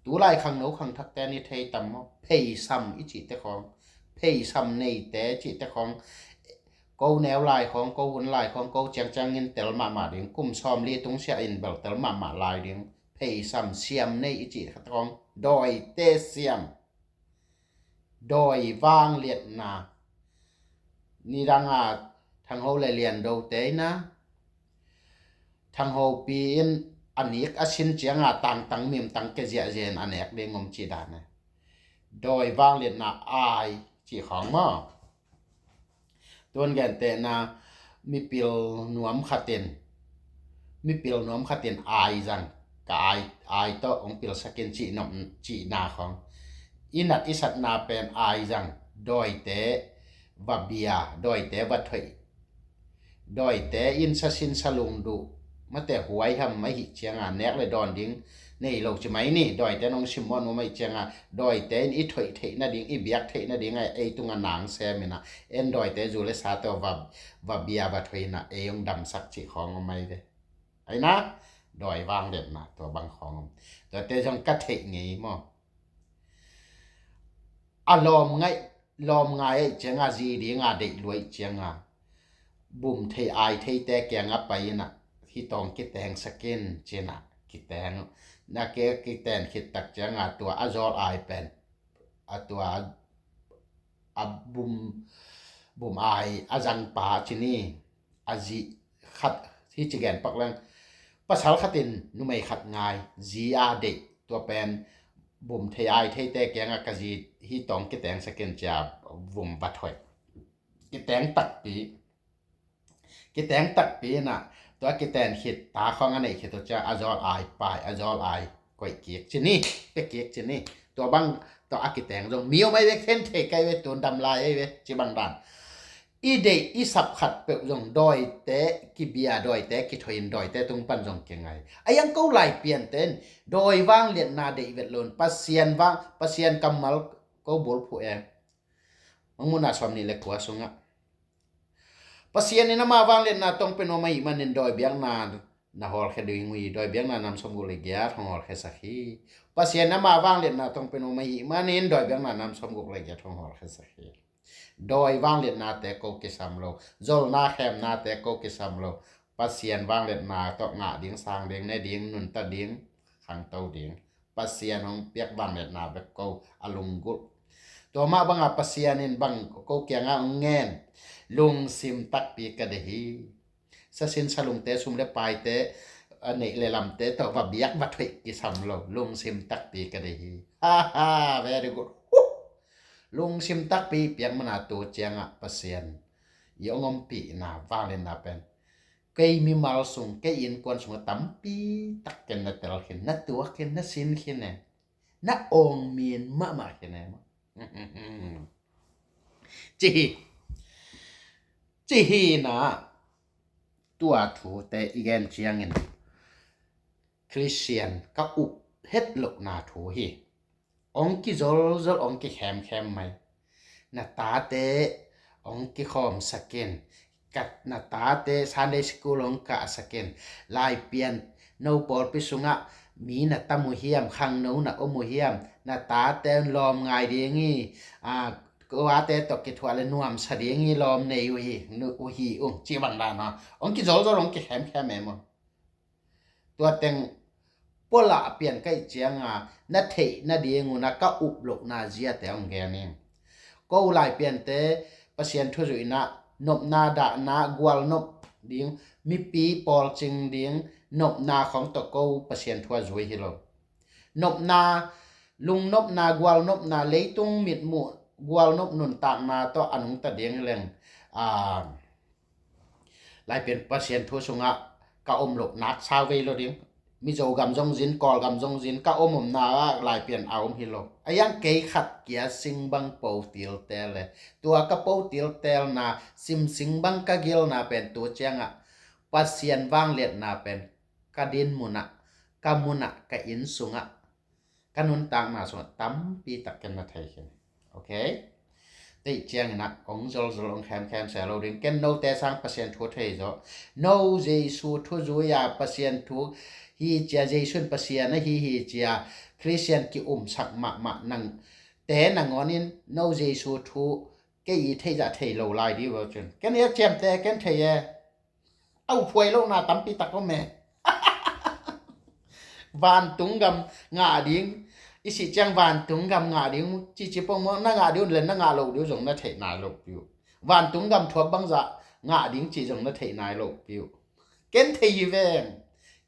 Tulai khangno khangthakte ni thei tam maw? Pheisam i cihte khawng, pheisam neite cihte khawng, ko neu lai khawng, ko hun lai khawng, ko ciangciang in tel mahmah ding, kum sawmli tungsiah in bel tel mahmah lai ding, pheisam siam nei i cih khat khawng, dawite siam. Dawi vangliatna. Nidanga Thangho le Liandote ina, Thanghopi in a nik a sin cianga tangtang mimtang ke ziahziah in a nek ding om cih dan e. Dawi vangliatna ai cih khawng maw? Tuan gentehna mipil nuam khatin, mipil nuam khatin ai zang, ka ai, ai tawh hong pilsakin cih nop cihna khawng. I nat i satna pen ai zang, dawite va bia, dawite va thoih, dawite in sasin salung duh, mate huai ham ahih cianga nek le dawn ding nei lo ci mai ni. Dawite nong simmawh nuam ahih cianga dawite in i thoih theih nading, i biak theih nading a ei tunga nang sem ina, en dawite zu le sa tawh va, va bia va thoih ina ei hong damsak cih khawng om mai ve. Aina, dawi vangliatna tua bang khawng om. Tuate zong ka theih ngei maw? A lawm ngaih, lawm ngai ahih cianga zi dinga deih luaih cianga bum thei ai theite kianga pai ina, hi tawng kiteng sakin cina kiteng. Na ke kiten khit tak cianga tua a zawl ai pen, a tua a bum, bum ai a zangpa cini, a zi khat hi ci gen pak leng. Pasal khatin numei khat ngai, zi a deih, tua pen bum thei ai theite kianga ka zi hi tawng kiteng sakin cia vum va thoih. Kiteng takpi. Kiteng takpi ina, tua kiten khit ta khawng a neih khit uh cia a zawl ai pai, a zawl ai koih kik cini, pia kik cini. Tua bang tua a kiteng zong mi om ai ve, khen thei kai ve, tun dam lai ai ve, ci bang dan. I deih i sap khat peuh zong dawite kibia, dawite kithoihin, dawite tung pan zong kingai. A yang ko lai pianten dawi vangliatna deih vet lon, Pasian vang, Pasian kammal ko bulphuh e. Mangmuhna sawmnih le kua sungah Pasian in ama vangliatna tawh hong pia nuam ahih manin dawi biakna na hawlkhia ding uh hi. Dawi biakna nam sawmguk le giat hong hawlkhiasak hi. Pasian in ama vangliatna tawh hong pia nuam ahih manin dawi biakna nam sawmguk le giat hong hawlkhiasak hi. Dawi vangliatnate ko kisam lo, zolna khemnate ko kisam lo. Pasian vangliatna tawh ngah ding, sang ding, ne ding, nunta ding, khangto ding. Pasian hong piak vangliatna bek ko a lunggulh. Tua mah banga Pasian in bang ko kiangah hong ngen, lungsim takpi ka deih hi. Sasin salungte, sum le paite, a neih le lamte tawh va biak va thoih kisam lo, lungsim takpi ka deih hi. Ha ha, very good. Huh! Lungsim takpi piak mana tu ciangah Pasian i hong ompihna vangliatna pen kei mimal sung, kei innkuan sungah tampi tak ken na tel khin, na tuak khin, na sin khin e. Na awng min mahmah khin e maw? Ci hi. Ci hi na, tua thute i gen ciangin Khristian ka up het lohna thu hi. Hong kizolzol, hong kikhemkhem mai. Na tate hong kikhawmsakin, ka, na tate Sunday school hong kahsakin, Laipian no pawlpi sungah mi na tam uh hiam, khangno na om uh hiam, na tate lawm ngai ding hi, a, kuate tawh kithuah le nuamsa ding hi, lawm nei uh hi, nu uh hi ung, ci bang dan a hong kizolzol, hong kikhemkhem e maw? Tua teng pualah a pian ka hih cianga na theih nadingun a ka up lohna ziate hong gen ing. Ko Laipiante Pasian thu zuihna, nopna dahna, gualnop ding, mipi pawlcing ding nopna khong tawh ko Pasian thu a zui hi lo. Nopna, lungnopna, gualnopna, leitung mitmuh gualnop nuntakna tawh a nungta ding leng, a, Laipian Pasian thu sungah ka om loh nak sau vei lo ding. Mizo gam zong zin, Kawlgam zong zin, ka om omna ah Laipian a om hi lo. A iang kei khat kia sing bang po tiltel le, tua ka po tiltelna, sim sing bang ka gilna pen tu ciangah Pasian vangliatna pen ka din munah, ka munah, ka inn sungah, ka nuntakna sungah tampi tak ken na thei khin. Ok? Teih ciangin ah ong zolzol, ong khemkhem se lo ding. Ken note sang Pasian thu thei zaw. No Jesu thu zui-a Pasian thu hi cia, Jesu in Pasian ahi hi cia Khristian ki-umsak mahmah nang te nangawnin no Jesu thu kei i theih zah thei lo lai di vo cun. Ken i a ciamte ken thei e. Au phuai lohna tampi tak om e. Vantung gam ngah ding, i sih ciang vantung gam ngah ding cici pong maw, na ngah ding le na ngah lo ding zong na theih nai lo piu. Vantung gam thuap bangzah ngah ding ci zong na theih nai lo piu. Ken thei hi veng.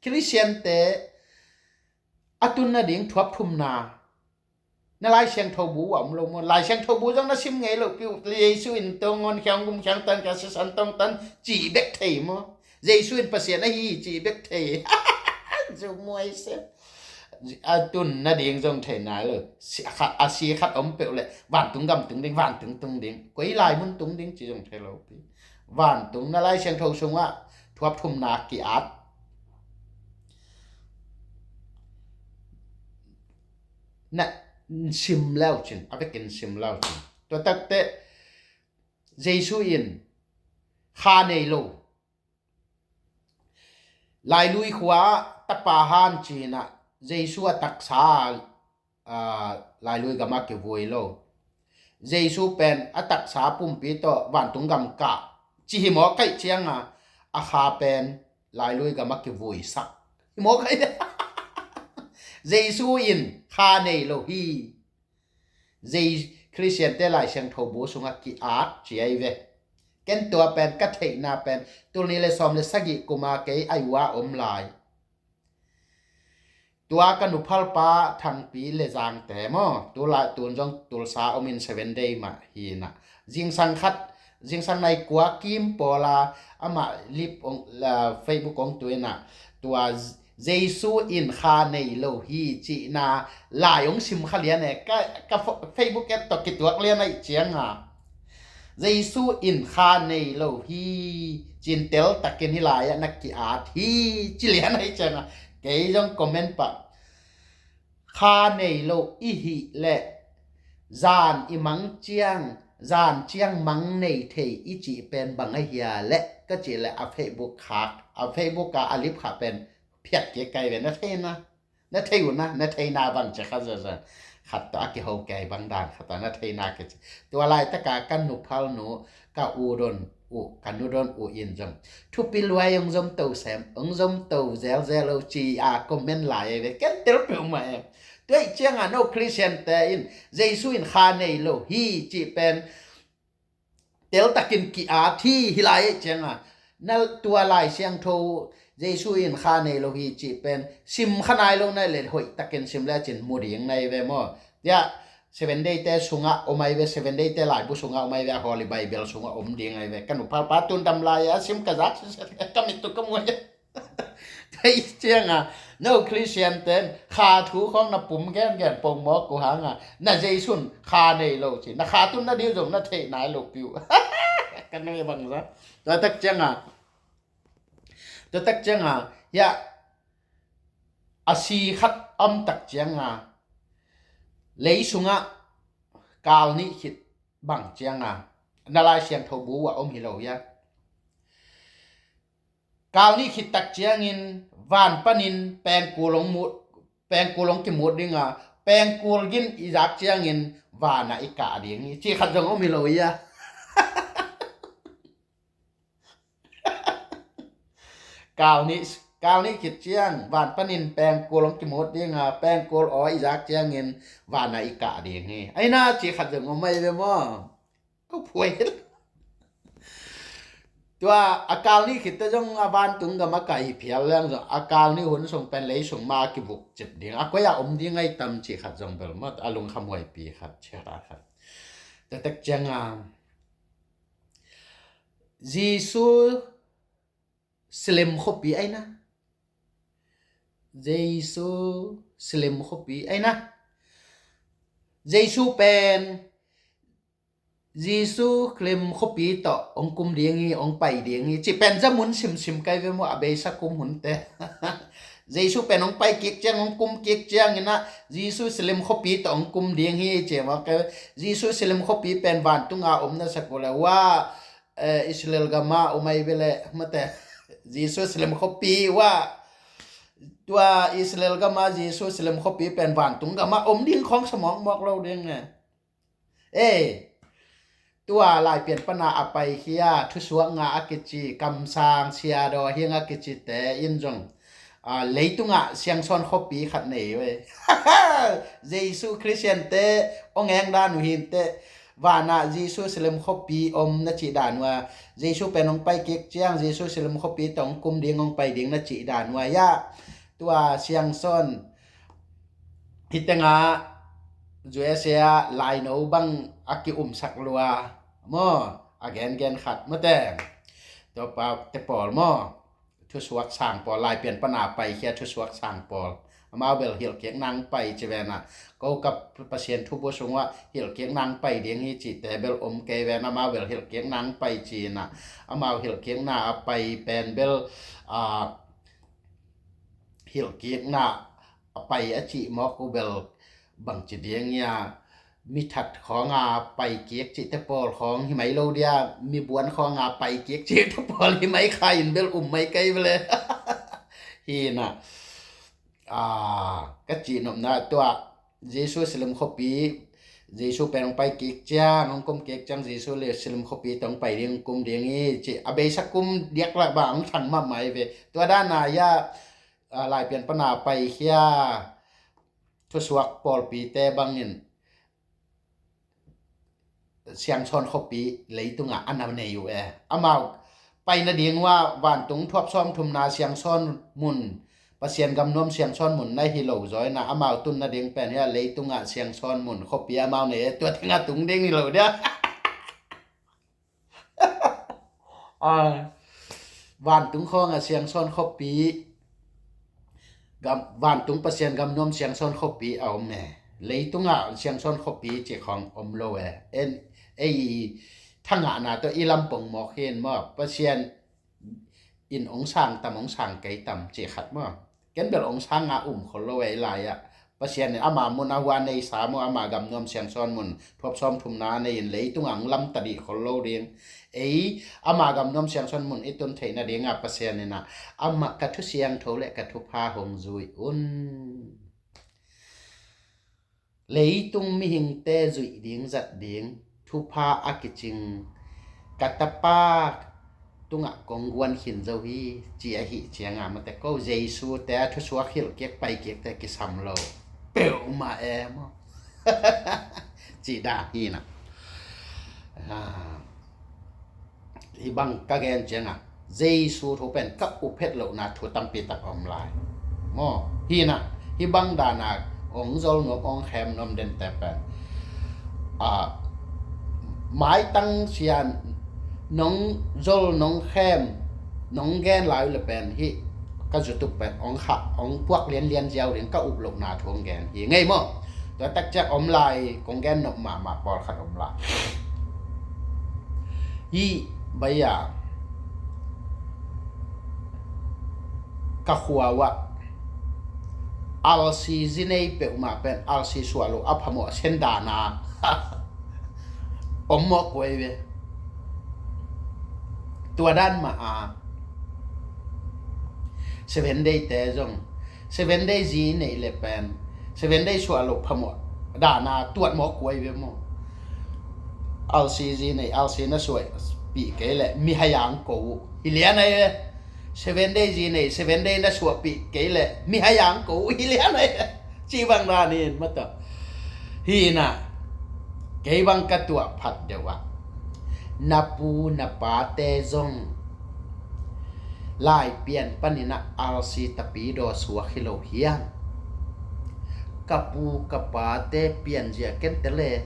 Khristiante a tun nading thuap thumna. Na Lai Siangtho bu a om lo maw? Lai Siangtho bu zong na sim ngei lo piu. Jesu in tong ngon khiang gum khiang tan ka sisan tong tan ci bek thei maw? Jesu in Pasian ahi ci bek thei. Zu muai se. A tun nading zong thei nai lo. Si khat, a si khat om peuh le vantung gam tung ding, vantung tung ding. Koi lai mun tung ding ci zong thei lo pi. Vantung na Lai Siangtho sungah thuap thumna ki-at. Na sim leu cin, a vekin sim leu cin. Tua takte Jesu in kha nei lo. Lailui khua tapa han cinah Jesu a taksa, aa, lailui gam a kivui lo. Jesu pen a taksa pumpi tawh vantung gam kah ci hi maw kaih cianga a kha pen lailui gam a kivui sak hi maw kaih. Jesu in kha nei lo hi. Zei Khristiante Lai Siangtho bu sungah ki-at ci ahi ve. Ken tua pen ka theihna pen tulni le sawm le sagih kuma kei a ua om lai. Tua ka nuphalpa Thangpi le Zangte maw, tulai tun zong Tulsa omin Seven Day mah hinah. Zingsang khat, zingsang nai kua kim pawla amah lip ong, la, Facebook ong tuinah. Tua Jesu in kha nei lo hi cihna lai ong sim kha lian e, ka, ka Facebook et tawh kituak lian aih cianga. Jesu in kha nei lo hi cin teltakin hi lai-ah na ki-at hi ci lian aih cianga. Kei zong comment pah kha nei lo i hih leh zan i mang ciang, zan ciang mang nei thei i cih pen bang ahia leh ka cih leh a Facebook khak, a Facebook a a lip khak pen phiat kik kai ve na theina. Na thei uh na, na theina bang cia kha zaza. Khat tawh a kiho kei bang dan khat tawh na theina kici. Tua laitaka ka nuphal nu, ka u don uh, ka nu don uh in zong thupi luai ong zom to sem, ong zom to zelzel lo ci a comment lai ei ve. Ken tel peuhmah em. Tuaih cianga no Khristiante in Jesu in kha nei lo hi cih pen teltakin ki-at hi, hi lai ei cianga na tua Lai Siangtho Jesu in kha nei lo hi cih pen sim kha nai lo nai le hoihtakin sim lecin mu ding nai ve maw? Tia Seven Day te sungah om ai ve, Seven Day te laibu sungah om ai ve, a Holy Bible sungah om ding ai ve. Ka nuphalpa tun dam lai a sim ka zak siset ka mit tu ka muai. Thei cianga no Khristiante kha thu khong na pum gengen pongmawk uh hanga na Jesu in kha nei lo ci, na kha tun na diu zong na theih nai lo piu. Ka nui bangza. Tua tak cianga, tua tak cianga, ya a si khat om tak cianga lei sungah kal nih khit bang cianga na Lai Siangtho bu a om hi lo ya. Kal nih khit tak ciangin van panin pengkul ong mut, pengkul ong kimut dinga, pengkul gin i zak ciangin vana i kah ding hi ci khat zong om hi lo ia. Kal nih, kal nih khit ciang van panin pengkul hong kimut ding a, pengkul aw i zak ciangin van ah i kah ding hi. Aina ci khat zong om ahi ve maw? Ko phuai. Tua a kal nih khit teh zong a vantung gam a kai phial leng zong a kal nih hun sung pen lei sung mah a kivuk cip ding, a koi ah om ding ahi tam ci khat zong bel maw, a lungkham huaipi khat, ci khat a khat. Tua tak ciang a Jesu silem khuapi aina. Jesu silem khuapi aina. Jesu pen Jesu silem khuapi tawh hong kum ding hi, hong pai ding hi ci pen za mun simsim kai ve maw, a beisa kum hunte. Jesu pen hong pai kik ciang, hong kum kik ciang ina Jesu silem khuapi tawh hong kum ding hi ci maw kai ve. Jesu silem khuapi pen vantung a om na sak uh le, wa, eh, Israel gam a om ahi ve le mate. Jesu silem khuapi, wa, tua Israel gam a Jesu silem khuapi pen vantung gam a om ding khong sa mawkmawk lo ding e. Ei, tua Laipian pana a paikhia thusuak nga a kici, kamsang, siadaw, hiang a kicite in zong, a, leitungah siangsawn khuapi khat nei ve. Jesu Khristiante hong eng dan uh hinte, vanah Jesu silem khuapi om na cih dan uh a, Jesu pen hong pai kik ciang Jesu silem khuapi tawh hong kum ding, hong pai ding na cih dan uh a, ya, tua siangsawn, hih tengah U S A ah laino bang a ki-umsak lua maw, a gengen khat mate. Tua pa te pawl maw, thusuak sang pawl, Laipian pana paikhia thusuak sang pawl, amau bel hilhkikna hong pai ci ve na. Ko ka Pasian thubu sungah hilhkikna hong pai ding hi cihte bel om kei ve na, amau bel hilhkikna hong pai ci na. Amau hilhkikna a pai pen bel, a, hilhkikna a pai a cih mawk uh bel bangci ding ia, mithat khawng a pai kik cihte pawl khawng hi mai lo dia, mibuan khawng a pai kik cihte pawl hi mai kha in bel um mai kei ve le. Hi na, a, ka cihnopna tua Jesu silem khuapi, Jesu pen hong pai kik ciang, hong kum kik ciang Jesu le silem khuapi tawh hong pai ding, hong kum ding hi ci, a beisa kum diak lah bang hong thang mahmah hi ve. Tua dan a ia, a, Laipian pana paikhia thusuak pawlpite bangin siangsawn khuapi leitungah a na nei uh e. Amau pai nading uh a vantung thuap sawm thumna siangsawn mun, Pasian gamnuam siangsawn mun na hi lo zaw ina, amau tun nading pen hia leitungah siangsawn mun khuapi amau nei e, tua tengah tung ding hi lo dia. A, vantung khawng a siangsawn khuapi, gam, vantung Pasian gamnuam siangsawn khuapi a om e. Leitungah siangsawn khuapi ci khawng om lo e. En, ei thangahna tawh i lampong mawk hi in maw, Pasian in hong sang tam, hong sang kei tam ci khat maw. Ken bel hong sang a um khol lo e, i lai-ah Pasian in ama mun a hua neisa maw, ama gamnuam siangsawn mun thuap sawm thumna nei in leitungah hong lamta dih khol lo ding. Ei, ama gamnuam siangsawn mun i tun theih nadingah Pasian in ah, amah ka thu siangtho le ka thupha hong zui un. Leitung mihingte zuih ding, zat ding, thupha a kicing ka tapa tungah kong guan khin zo hi, ci ahih ciangah mate ko Jesu te a thusuak hilhkik paikikte kisam lo peuhmah e maw? Cih dan hi na. A, hih bang ka gen ciangah Jesu thu pen ka up het lohna thu tampi tak a om lai maw? Hi na, hih bang dana hong zol nuam, hong khem nuam dente pen, a, maitang sia nong zol, nong khem, nong gen lai uh le pen hih ka YouTube pen hong khah, hong puak lianlian ziau ding, ka up lohna thu hong gen hi ngei maw? Tua tak ciang om lai, kong gen nop mahmah pawlkhat om lai. Hih bai-a ka khua uah alsi zi nei peuhmah pen alsi suah lo a phamawh a sen dana om mawk kuai ve. Tua dan mah a Seven Day te zong Seven Day zi neih le pen Seven Day suah loh phamawh dana tuat mawk kuai ve maw? Alsi zi neih, alsi na suahpih kei le mihai ang ko uh hi lian ahi ve. Seven Day zi nei, Seven Day na suahpih kei leh mihai a hong ko uh hi lian ei, cih bang dan in mataw. Hi na, kei bang ka tuah phat deuh ah, na pu na pate zong Laipian panin ah R C tapidaw suak hi lo hiam? Ka pu ka pate pianzia ken tel e.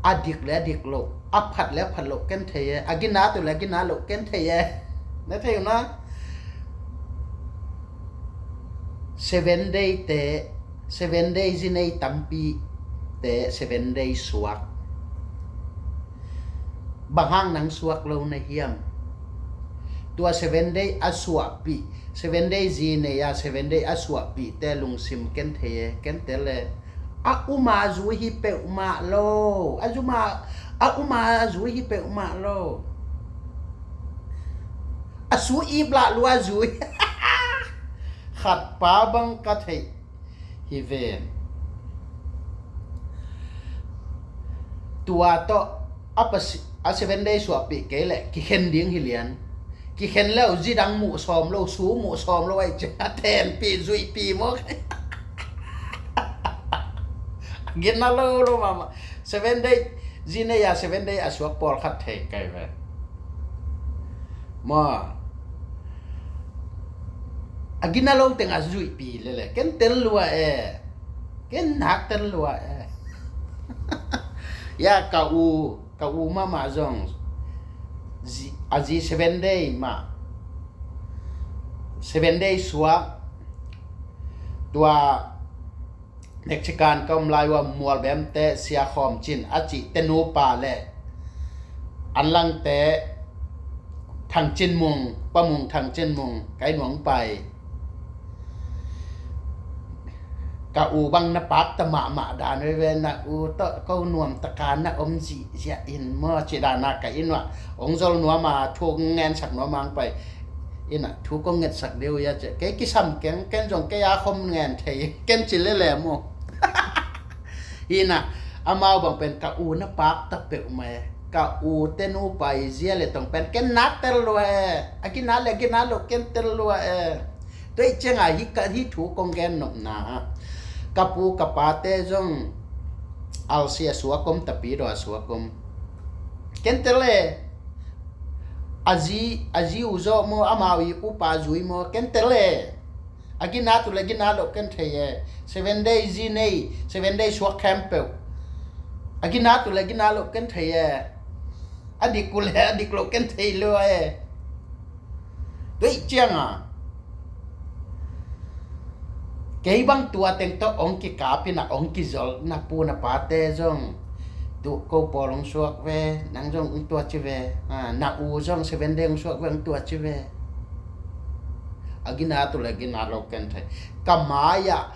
A dik le a dik loh, a phat le a phat loh ken thei e, a ginat uh le a ginat loh ken thei e. Na thei uh na? Seven Day te, Seven Day zi nei tampite Seven Day suak. Bang hang nang suak lo na hiam? Tua Seven Day a suahpih, Seven Day zi nei a Seven Day a suahpihte lungsim ken thei e, ken tel e. A um a zui hi peuhmah lo. A zum a, a um a zui hi peuhmah lo. A su ip lah lua zui. Khat pa bang ka theih hi ven. Tua tawh a pasi-, a Seven Day suahpih kei leh kikhen ding hi lian. Kikhen leu zi dang muh sawm lo, su muh sawm lo ai ciang a thenpih zuihpih maw. Gina lo lo mahmah. Seven Day zi nei a Seven Day a suak pawlkhat thei kai ve. Maw, a gina lo teng a zuihpih lele ken tel lua e. Ken nak tel lua e. Ya ka u, ka u mahmah zong zi, a zi Seven Day mah, Seven Day suak. Tua Mexican ka om lai ua Mualbemte Sia Khawm Cin a cihte nupa le anlangte Thang Cin Mung, Pa Mung Thang Cin Mung, kai nuang pai. Ka u bang na pakta mahmah dan veve, na u tawh ko nuam taka na om zihziah in maw, ci dana ka inn uah ong zol nuam a thu ong ngensak nuam ang pai. Ina thu kong ngetsak deuh ia cia kei kisam keng, ken zong kei a khom ngen thei ken ci lele maw. Ina amau bang pen ka u na pakta peuhmah e. Ka u te nupa i zia le tong pen ken nak tel lua e. A ginat le a ginat lo ken tel lua e. Tua ih cianga hi ka, hi thu kong gen nopna ah, ka pu ka pate zong alsi a suak om, tapidaw a suak om. Ken tel e. A zi, a zi u zawh maw, amau i upa zui maw, ken tel e. A ginat uh le ginat loh ken thei e. Seven Day zi nei, Seven Day suak khempeuh, a ginat uh le ginat loh ken thei e. A dik uh le a dik loh ken thei lua e. Tua ih cianga kei bang tua teng tawh ong kikapina ong kizol, na pu na pate zong tu ko pawl ong suak ve, nang zong ong tua ci ve. Ah, na u zong Seven Day ong suak ve, ong tua ci ve. A ginat uh le ginat lo ken thei. Ka mai-ah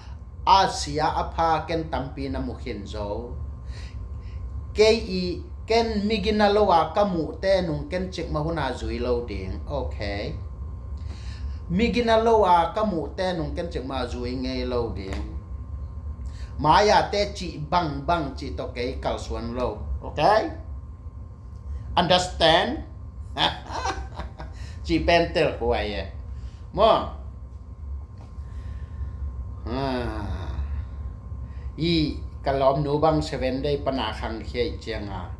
a sia a pha ken tampi na mu khin zo. Kei i, ken migina lo a ka muhte nung ken cikmah huna zui lo ding. Ok. Migina lo a ka muhte nung ken cikmah zui ngei lo ding. Mai-ah te cih bangbang cih tawh kei kalsuan lo. Ok. Understand? Cih pen tel huai e. Maw? Ah. I ka lawmnu bang Seven Day pana khangkhia ih cianga,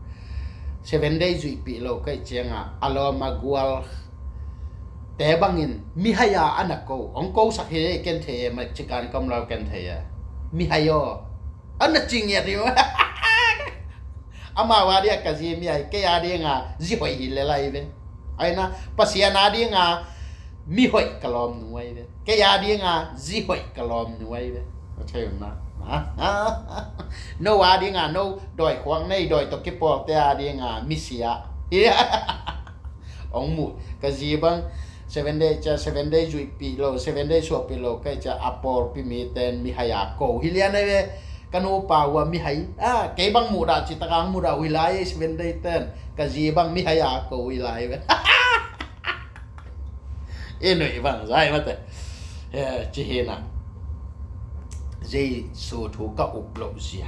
Seven Day zuihpih lo ka ih cianga, a lawm a gual te bangin mihai a ana ko, ong kosak hi ken thei e, Mexican ka om lo ken thei e. Mihai aw, ana ci ngiat hi. Amau a dinga ka zi mihai, kei a dinga zi hoih hi le lai ve. Aina Pasian a dinga mihoih ka lawmnu ai ve. Kei a dinga zi hoih ka lawmnu ai ve. A thei un na. No a dinga no dawi khuak nei, dawi tawh kipawlte a dinga misia. Ong mu, ka zi bang Seven Day cia, Seven Day zuihpih lo, Seven Day suahpih lo ka ih cia, a pawlpi miten mihai a ko hi lian ai ve. Ka nupa uh a mihai, ah, kei bang muhdah citakang muhdah uh hi lai, Seven Day ten. Ka zi bang mihai a ko uh hi lai ve. I nuih bang zai mate. Eh, ci hi na. Jesu thu ka up loh zia.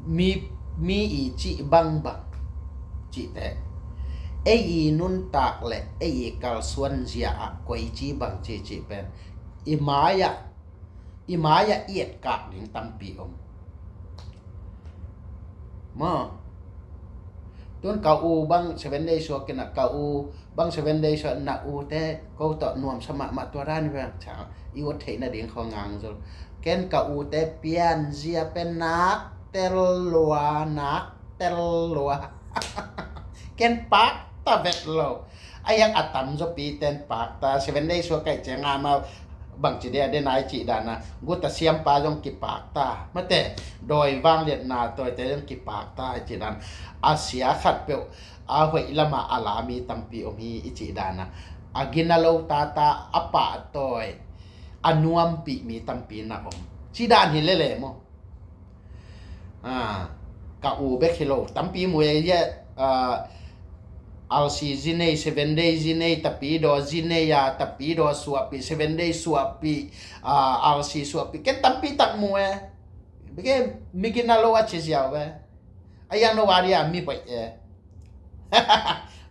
Mi, mi i cih bangbang cihte, ei i nuntak le ei i kalsuan zia ah koici bangci cih pen i mai-ah i mai-ah i etkak ding tampi om. Maw, tun ka u bang Seven Day suak in ah, ka u bang Seven Day suak in ah, ute ko tawh nuamsa mahmah tua dan i bang ca i ut theih nading khaw ngang zul. Ken ka ute pianzia pen nak tel lua, nak tel lua. Ken pakta vet lo. A hiang a tamzaw piten pakta, Seven Day suak kaih cianga amau bangci dia denai cih dana guta siampa zong kipakta, mate dawi vangliatna tawite zong kipakta i cih dan. A sia khat peuh a hoih lama a lami tampi om hi i cih dana, a gina lo tata a pahtawi a nuampih mi tampi na om. Cih dan hi lele maw. Ka u bek hi lo, tampi mu ei. RC zi nei, Seven Day zi nei, Tapidaw zi nei a, Tapidaw suahpih, Seven Day suahpih, RC suahpih, ken tampi tak mu e. Beke migina lo a ci ziau e. A hiang no wadia mi hoih e.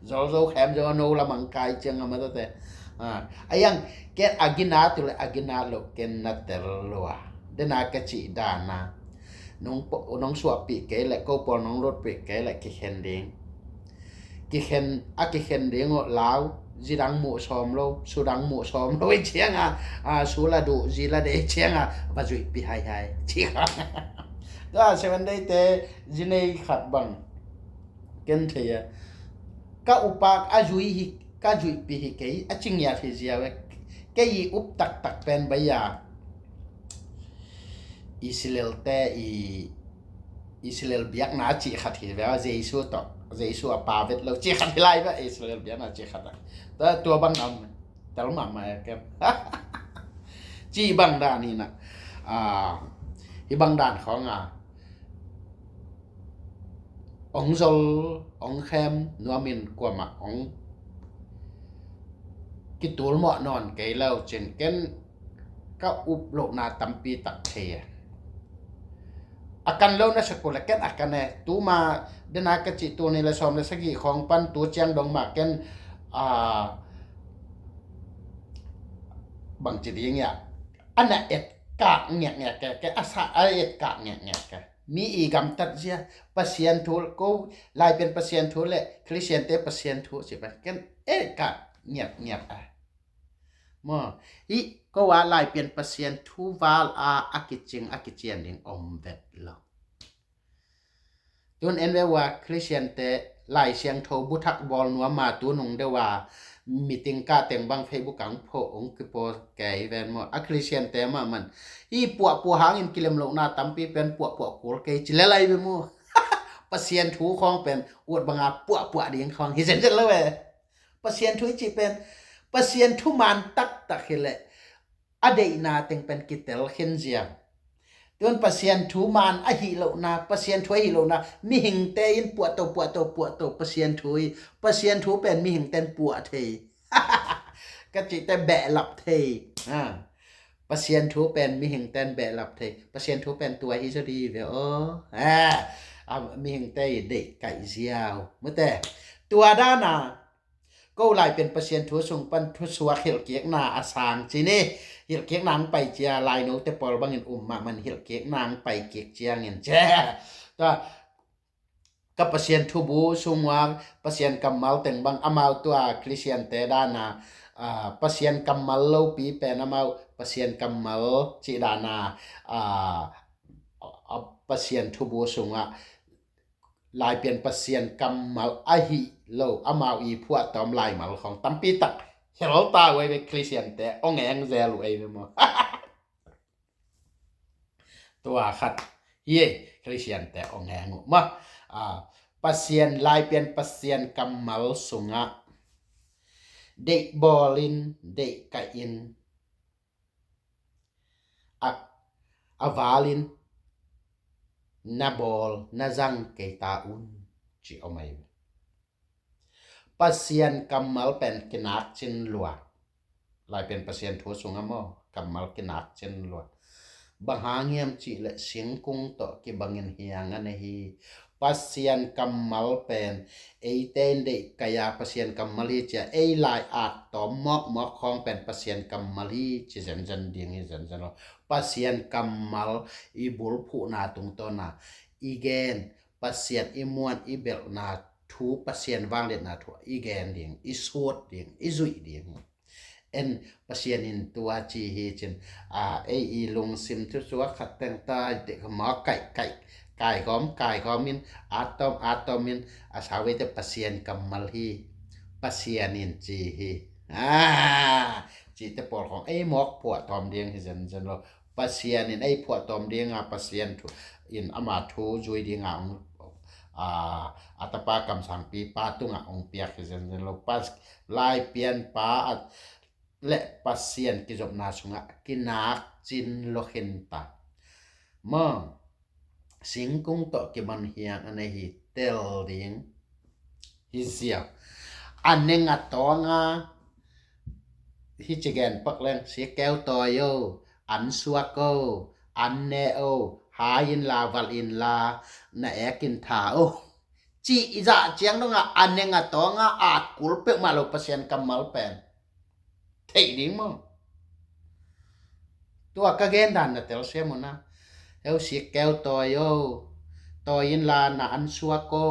Zolzo khem zo no lamang kai ciang a matate. A hiang ken a gina tu le a gina lo ken na tel lua. Dena ka cih dana, nong suahpih kei le ko pawl nong lutpih kei le kikhen ding. Kikhen a kikhen ding uh lau, zidang muh sawm lo, sudang muh sawm lo i cianga, su la duh zi la dei cianga va zuihpih haihai ci kha. Tua Seven Day te zi nei khat bang ken thei a, ka upak a zui hi, ka zuihpih hi kei a ci ngiat hi ziau e. Kei i up taktak pen bai a Israel te i Israel biakna a cih khat hi ve a, Jesu tawh, Jesu a pa vet lo cih khat hi lai ve a, Israel biakna a cih khat a. Tua bang am tel mahmah e kem. Cih bang dan hi na. Hi bang dan khawng a ong zol, ong khem nuamin kuamah ong kitul mawh nawn kei lo cin ken ka up lohna tampi tak thei e. A kan lo na sakul le ken a kan e. Tuma dena ka cih tul ni le sawm le sagih khawng pan tu ciang dong mah ken bangci ding ia a na etkak ngiakngiak ke, ke a sa a etkak ngiakngiak ke. Mi i gamtat zia Pasian thu ko, Laipian Pasian thu le Khristiante Pasian thu ci pan ken etkak ngiakngiak a. Maw, hi ko a Laipian Pasian thu val a a kicing a kician ding om vet lo. Tun en ve ua Khristiante Lai Siangtho buthak bawl nuam a tunung deuh a meeting kah teng bang Facebook ah hong phoh hong kipawl kei ven maw. A Khristiante mahmah in hi puahpuah hangin kilem lohna tampi pen puahpuah kul kei ci lelai ve maw. Pasian thu khawng pen ut banga puahpuah ding khawng hi zenzen lo e. Pasian thu i cih pen Pasian thu man taktak hileh a deihna teng pen kitel khin ziau. Tun Pasian thu man ahi lohna, Pasian thu ahi lohna mihingte in puahto puahto puahto Pasian thu hi. Pasian thu pen mihingte in puah thei. Ka cihte behlap thei. Pasian thu pen mihingte in behlap thei. Pasian thu pen tua hi zaw dih ve aw. Mihingte i deih kaih ziau. Mute tua dana ko Laipian Pasian thu sung pan thusuak hilhkikna a sang ci ni. Hilhkikna ang pai cia lainote pawl bangin um mahmah in hilhkikna ang pai kik ciangin cia. Tua ka Pasian thubu sungua Pasian kammal teng bang amau tua Khristiante dana Pasian kammal lopi pen amau Pasian kammal cih dana Pasian thubu sungah Laipian Pasian kammal ahi lo amau i phuahtawm laimal khawng tampi tak hel ta uh ei ve Khristiante ong eng zel uh ei ve maw. Tua khat hi ei Khristiante ong eng uh maw. Pasian, Laipian Pasian kammal sungah deih bawlin deih kaihin a valin na bawl na zang kei ta un ci om ei. Pasian kammal pen kinak cin lua. Laipian Pasian thu sungah maw kammal kinak cin lua. Bang hang hiam cih leh singkung tawh kibangin hiang a nei hi. Pasian kammal pen eite in deih kai-a Pasian kammal hi ci-a ei lai at tawm mawkmawk khawng pen Pasian kammal hi ci zenzen ding hi zenzen lo. Pasian kammal i bulphuhna tungtawna i gen, Pasian i muan i belhna thu, Pasian vangliatna thu i gen ding, i sut ding, i zuih ding hi. En, Pasian in tua ci hi cin, a, ei i lungsim thu suak khat teng ta, te kha ma kai kai, kai khawm, kai khawm in, atom, atom in, a sau ei te Pasian kammal hi, Pasian in ci hi. A, ci te pawl khawng ei mawk phuah tawm ding hi zenzen lo. Pasian in ei phuah tawm dinga, Pasian thu in ama thu zui dinga ong, a, a tapa kamsangpipa tungah ong piak hi zenzen lo. Pas, Laipianpa a, le Pasian kizopna sungah kinak cin lo khin ta. Maw, singkung tawh kiman hiang a nei hi, tel ding hi ziau. A neng a tawnga hi ci gen pak leng, si keu tawi o, an suak o, an ne o, hai inla, valh inla, na ek in tha o. Cih i zah ciang dongah a neng a tawnga at kul peuhmah lo Pasian kammal pen. Theih ding maw? Tua ka gen dan na telsiam uh na. Heu, si keu tawi o, tawi inla, na an suak o,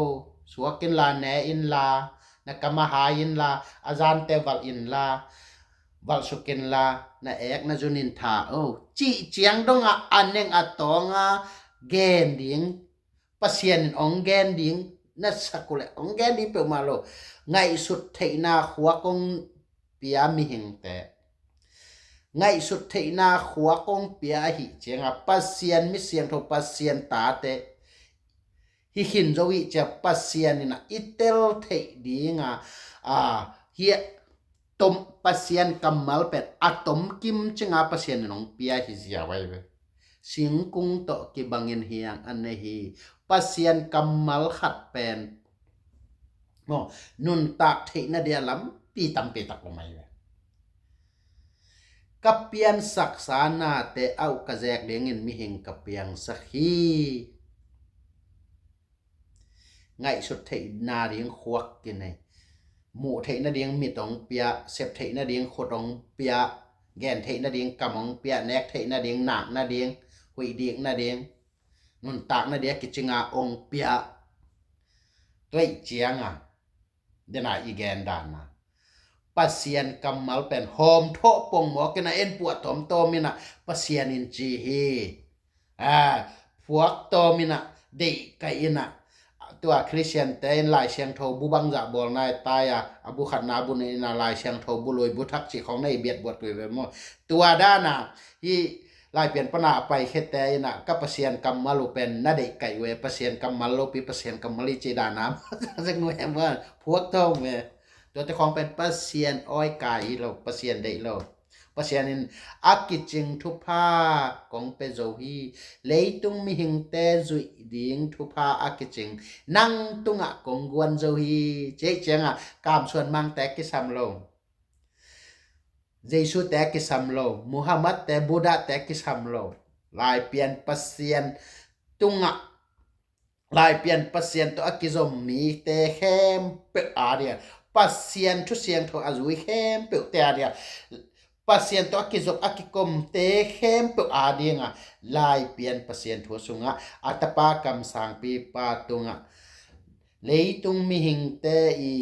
suak inla, ne inla, na kam a hai inla, a zante valh inla, valh suk inla, na ek na zun in tha o. Cih ciang dongah a neng a tawnga gen ding, Pasian in ong gen ding, na sak uh leh ong gen ding peuhmah lo. Ngaihsut theihna khuak ong pia mihingte, ngaihsut theihna khuak ong pia ahi cianga, Pasian mi siangtho, Pasian tate hi khin zo hi cia, Pasian in a i tel theih dinga, a, hi tom, Pasian kammal pen a tom kim cinga Pasian in ong pia hi ziau ai ve. Singkung tawh kibangin hiang a nei hi. Pasian kammal khat pen, maw, nuntak theihna dia lampi tampi tak om ai ve. Ka piansaksa nate auh ka zek dingin mihing ka piangsak hi. Ngaihsut theihna ding khuak kinei, muh theihna ding mit ong pia, sep theihna ding khut ong pia, gen theihna ding kam ong pia, nek theihna ding, nakna ding, huih dikna ding, nuntakna dia kicinga ong pia. Tuaih cianga dena i gen dana, Pasian kammal pen hawm thawh pongmawk ina en puah tawmtawm ina Pasian in ci hi. A, phuak tawm ina, deih kaih ina, tua Khristian te in Lai Siangtho bu bangzah bawlna i tai a, a bu khatna bu ina Lai Siangtho bu lui bu thak ci khong na i biat buat tui ve maw? Tua dana hi Laipian pana a paikhete ina ka Pasian kammal uh pen na deih kaih uh e, Pasian kammal lopi Pasian kammal i ci dana maw? Phuak tawm e. Tuate khong pen Pasian awi kai hi lo, Pasian deih lo. Pasian in a kicing thupha kong pe zo hi. Leitung mihingte zuih ding thupha a kicing nang tungah kong guan zo hi. Cih cianga kamsuan mangte kisam lo, Jesu te kisam lo, Muhammad te, Buddha te kisam lo. Laipian Pasian tungah, Laipian Pasian tawh a kizom mite khempeuh a dia, Pasian thu siangtho a zui khempeuhte a dia, Pasian tawh a kizop a kikomte khempeuh a dinga, Laipian Pasian thu sungah a tapa kamsangpipa tungah leitung mihingte i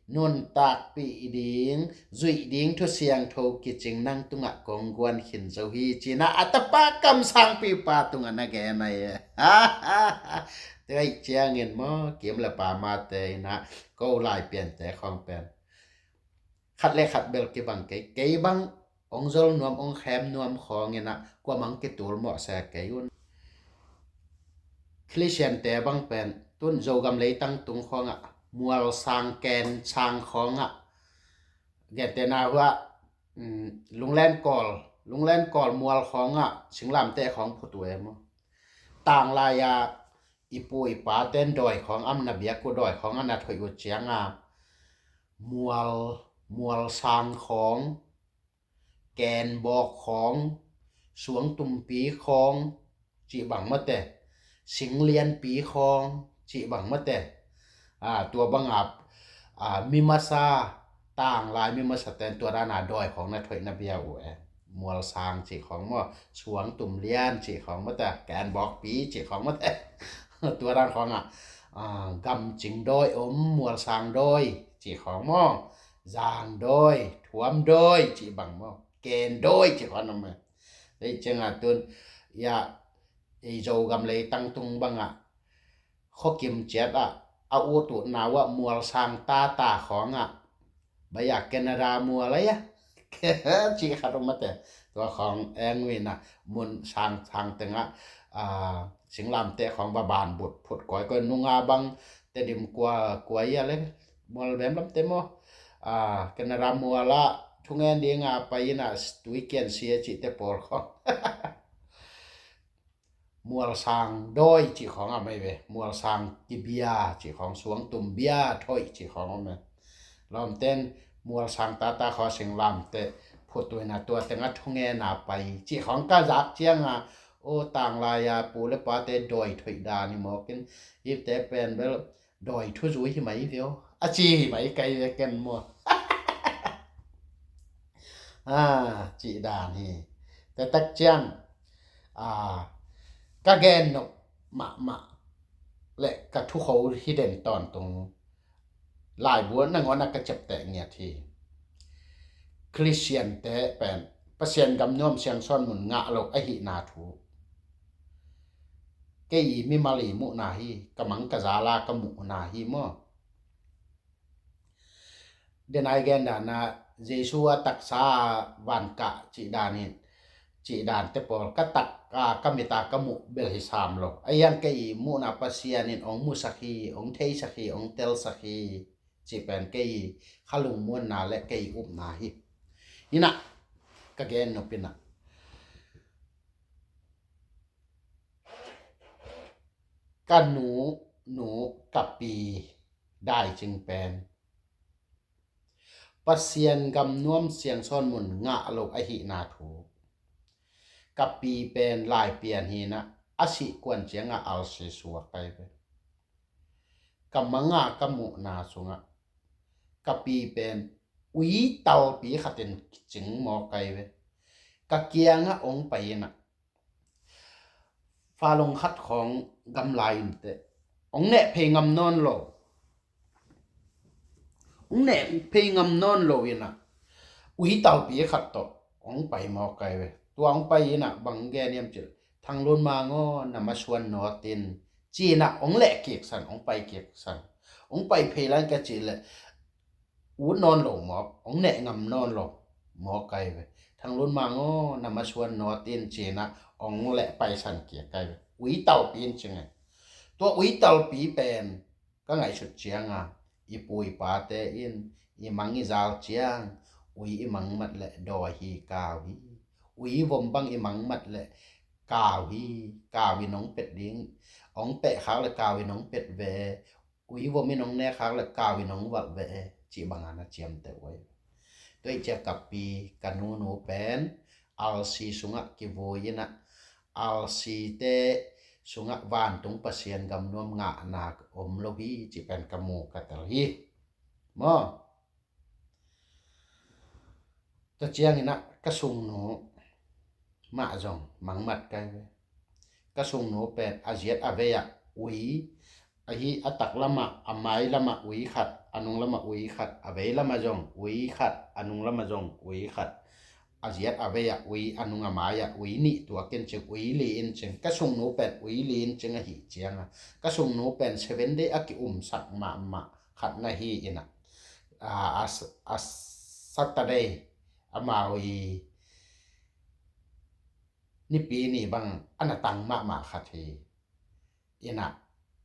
nuntakpih ding, zuih ding thu siangtho kicing nang tungah kong guan khin zo hi, cina a tapa kamsangpipa tungah na gen ai. Tuaih ciangin maw, kim le pamate ina ko Laipiante khong pen khat le khat bel kibang kei, kei bang ong zol nuam, ong khem nuam khawng ina kuamang kitul mawh se kei un. Khristiante bang pen tun Zogam leitang tung khawngah, mual sang ken sang khawngah, gente na hua, mm, Lunglen Kawl, Lunglen Kawl mual khawngah singlamteh khawng phut uh e maw? Tanglai-a i pu i paten dawi khawng am na biak uh, dawi khawng a na thoih uh cianga mual, mual sang khawng, kenbawk khawng, suangtumpi khawng cih bang mate, singlianpi khawng cih bang mate, a, tua banga, a, mi masa, tanglai mi masa ten tua dana dawi khawng na thoih na bia uh e. Mualsang cih khawng maw, suangtum lian cih khawng mate, kenbawkpi cih khawng mate, tua dan khawngah, a, gamcing dawi om, mualsang dawi cih khawng maw, zang dawi, thuam dawi cih bang maw, ken dawi cih khawng om e. Ei ciangah tun, ya, ei Zogam leitang tung bangah, khuakim ciatah a ut uh nau ah mualsang tata khawngah, bai a Canada mual a ya, cih khat um mate. Tua khawng eng uh inah mun sang sang tengah, a, singlamteh khawng va ban but phut kawikawi nunga bang Tedim kua, kua ia le, mual vem lamte maw, a, Canada mualah thungen dinga pai inah tuikian sia cihte pawl khawng. Mualsang dawi cih khawng a mai ve, mualsang kibia cih khawng, suangtum bia thoih cih khawng om e. Lawmten mualsang tata khaw singlamteh phut uh inah tua tengah thungena pai cih khawng ka zak cianga, o, tanglai-a pu le pate dawi thoih dan hi mawkin, hite pen bel dawi thuzui hi mai vio, a ci hi mai kai ve ken maw. A, cih dan hi. Tetak ciang, a, ka gen nop mahmah le ka thukho hi den tawntung laibu nangawn a ka ciapteh ngiat hi. Khristiante pen Pasian gam nuam siangsawn mun ngah lo ahihna thu kei mimal i muhna hi, ka mang ka zala ka muhna hi maw. Denai gen dana Jesu a taksa vankah cih dan in, cih dante pawl ka tak a ka mita ka muh bel hi sam lo. A iang kei muhna Pasian in ong musak hi, ong theisak hi, ong telsak hi, cih pen kei kha lungmuanna le kei upna hi. Inah ka gen nop inah ka nu, nu ka pi daicing pen Pasian gam nuam siangsawn mun ngah lo ahihna thu. Ka pi pen laipian hinah a sih kuan ciangah alsi suak kai ve. Ka manga ka muhna sungah ka pi pen ui talpi khatin cing mawk kai ve. Ka kiangah ong pai inah falong khat khawng gamlai inteh ong neh phei ngam nawn lo. Ong neh phei ngam nawn lo inah ui talpi khat tawh ong pai mawk kai ve. Tua ong pai inah bang gen hiam cih leh, Thang Lun Mang aw, na masuan nawtin, ci inah ong leh kiksan, ong pai kiksan. Ong pai phei lai ka cih leh ut nawn lo mawk, ong neh ngam nawn lo mawk kai ve. Thang Lun Mang aw, na masuan nawtin, ci inah ong leh paisan kik kai ve. Ui talpi in cing e. Tua ui talpi pen ka ngaihsut cianga i pu i pate in i mang i zal ciang ui i mang mat leh dawi hi, kau hi. Ui vom bang i mang mat leh kau hi, kau in ong pet ding, ong peh khak leh kau in ong pet ve. Ui vom in ong nek khak leh kau in ong valh ve, cih banga na ciamteh uh ahi. Tua ih ciah ka pi ka nunu pen alsi sungah kivui inah alsite sungah vantung Pasian gam nuam ngahna om lo hi, cih pen ka mu ka tel hi. Maw? Tua cianginah ka sungnu mah zong mangmat kai ve. Ka sungnu pen a ziat a vei-ah ui, ahi a tak lamah, a mai lamah ui khat, a nung lamah ui khat, a vei lamah zong ui khat, a nung lamah zong ui khat, a ziat a vei-ah ui, a nung a mai-ah ui nih tuak in cing, ui li in cing. Ka sungnu pen ui li in cing ahih cianga ka sungnu pen Seven Day a ki-umsak mahmah khat na hi inah, a, a, a Saturday amau i nipi ni bang a na tang mahmah khat hi. Inah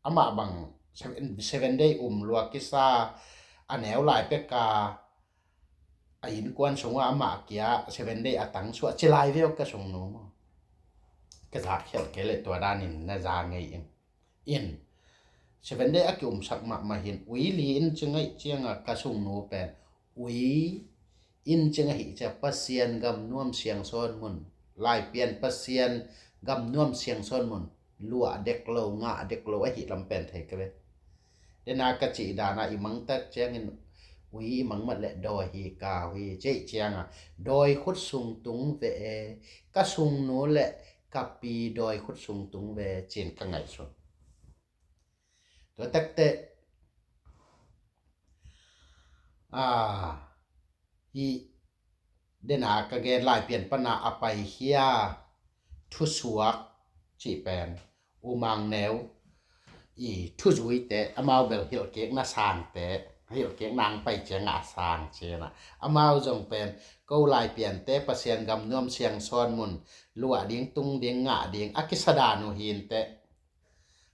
amah bang Seven, Seven Day um lua kisa, a neu lai peka a innkuan sungah amah kia Seven Day a tang suah ci lai veu ka sungnu maw. Ka za khialh kei leh tua danin na za ngei in. In Seven Day a ki-umsak mahmah hin ui li in cing ahih cianga ka sungnu pen ui in cing ahih ciah Pasian gam nuam siangsawn mun Laipian Pasian gamnuam siangsawn mun luah dek lo, ngah dek lo ahi lam pen thei ka ve. Dena ka cih dana i mangtak ciangin ui i mangmat le dawi hi ka hui cih cianga dawi khut sung tung ve e, ka sungnu le ka pi dawi khut sung tung ve cin ka ngaihsun. Tua takte a hi dena ka gen Laipian pana a paikhia thusuak cih pen U Mang Neu i thuzuite amau bel hilhkikna sangte, hilhkikna ang pai cianga a sang cina amau zong pen ko Laipiante Pasian gamnuam siangsawn mun luah ding, tung ding, ngah ding a kisadan uh hinte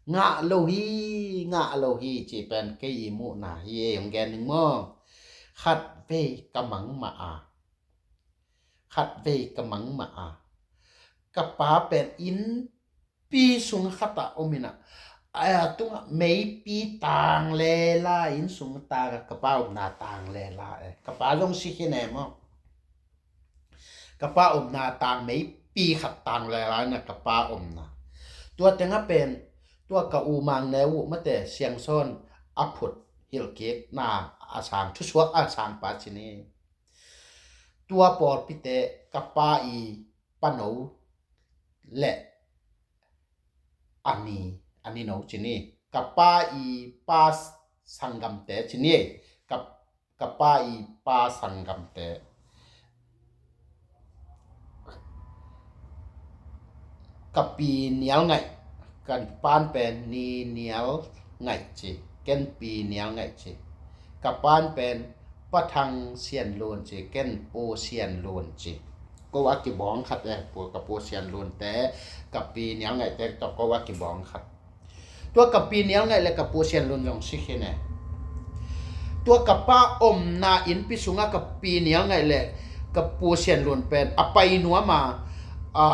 ngah lo hi, ngah lo hi cih pen kei i muhna hi ei hong gen ning maw? Khat vei ka mangmah a, khat vei ka mangmah a, ka pa pen innpi sung khatah om ina, a tungah meipi tang lela, inn sung tanga ka pa omna tang lela e, ka pa zong si khin e maw? Ka pa omna tang meipi khat tang lela ina ka pa omna. Tua tenga pen tua ka U Mang Neu uh mate siangsawn a phut hilhkikna a sang, thusuak a sang pa cini. Tua pawlpite ka pa i pano le a ni, a ni no cini. Ka pa i pa sanggamte cini. Ka, ka pa i pa sanggamte. Ka Pi Nial Ngaih, ka pan pen Ni Nial Ngaih ci, ken Pi Nial Ngaih ci. Ka pan pen Pa Thang Sian Lun ci, ken Pu Sian Lun ci. Ko a kibawng khat e, pu, ka Pu Sian Lun te, ka Pi Nial Ngaih te tawh ko a kibawng khat. Tua ka Pi Nial Ngaih le ka Pu Sian Lun zong si khin e. Tua ka pa omna innpi sunga ka Pi Nial Ngaih le ka Pu Sian Lun pen a pai nuama, a,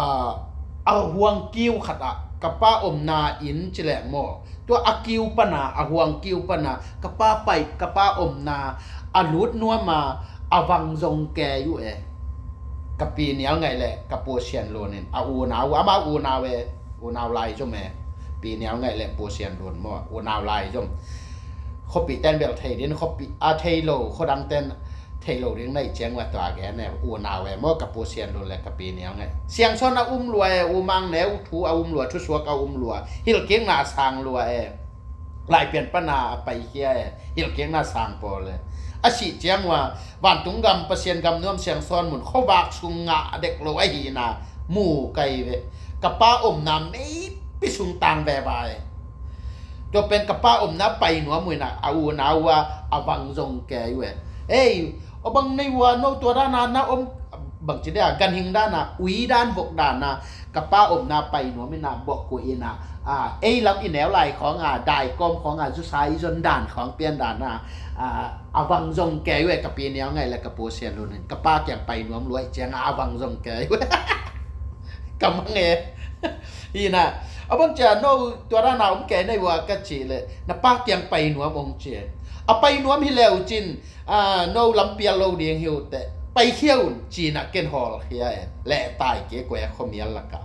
a huang kiu khatah ka pa omna inn ci leng maw, tua a kiu pana, a huang kiu pana ka pa pai, ka pa omna a lut nuama a vang zong kei uh e. Ka Pi Nial Ngaih le ka Pu Sian Lun in a unau, amau unau e, unau lai zom e. Pi Nial Ngaih le Pu Sian Lun maw, unau lai zom. Khuapi ten bel thei din, khuapi a thei lo, khuadang ten thei lo ding naih ciang ua tua gen e, unau e maw, ka Pu Sian Lun le ka Pi Nial Ngaih. Siangsawn a um lua e, U Mang Neu thu a um lua, thusuak a um lua, hilhkikna a sang lua e. Laipian pana a paikhia e, hilhkikna sang pawl e. A sih ciang ua vantung gam Pasian gam nuam siangsawn mun khuavak sung ngah dek lo ahina mu kai ve. Ka pa omna meipi sung tang veva e. Tua pen ka pa omna pai nuam uh ina a unau a a vang zong kei uh e. Ei, a bang nei ua no tua dana na om bang ci dia, ganhing dana, ui dan vok dana ka pa omna pai nuam ina bok uh ina, a, ei lam i neu lai khawng a, daikawm khawng a, zusa i zon dan khawng pian dana, a, a vang zong kei uh e, ka Pi Nial Ngaih le ka Pu Sian Lun in ka pa kiang pai nuam luai cianga a vang zong kei uh e. Ka mang e. Hina, a bang cia no tua dana om kei nei ua ka ci le na pa kiang pai nuam ong ci e. A pai nuam hi leu cin, a, no lampial lo ding hi uh teh, paikhia un cina ken hawlkhia e. Leh tai ke kua e, khuamial laka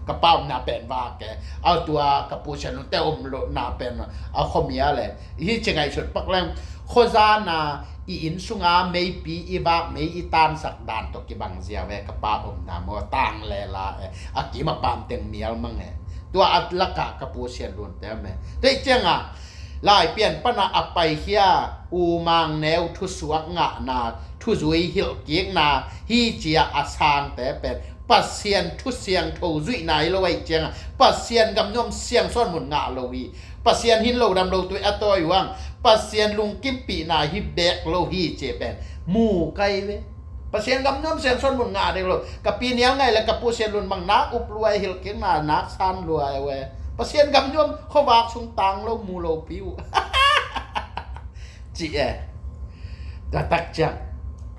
ka pa omna pen vak e. A tua ka Pu Sian Lun te om lo na pen a khuamial e. Hi ci ngaihsut pak leng khuazana i inn sunga meipi i vak, mei i tansak dan tawh kibang zia ve, ka pa omna maw, tang lela e. A kim a pam teng mial mang e. Tua a laka ka Pu Sian Lun te om e. Tua i cianga Laipian pana a paikhia U Mang Neu thusuak ngahna, thuzui hilhkikna hi cia a sangte pen Pasian thu siangtho zuihna hi lo aih cianga Pasian gamnuam siangsawn mun ngah lo hi. Pasian hin lo dam lo tuih a tawi uang, Pasian lungkimpihna hi bek lo hi ci pen mu kai ve. Pasian gamnuam siangsawn mun ngah dek lo. Ka Pi Nial Ngaih le ka Pu Sian Lun mang nak up lua e, hilhkikna nak san lua e ve. Pasian gamnuam khuavak sung tang lo mu lo pi uh. Ci e. Tua tak ciang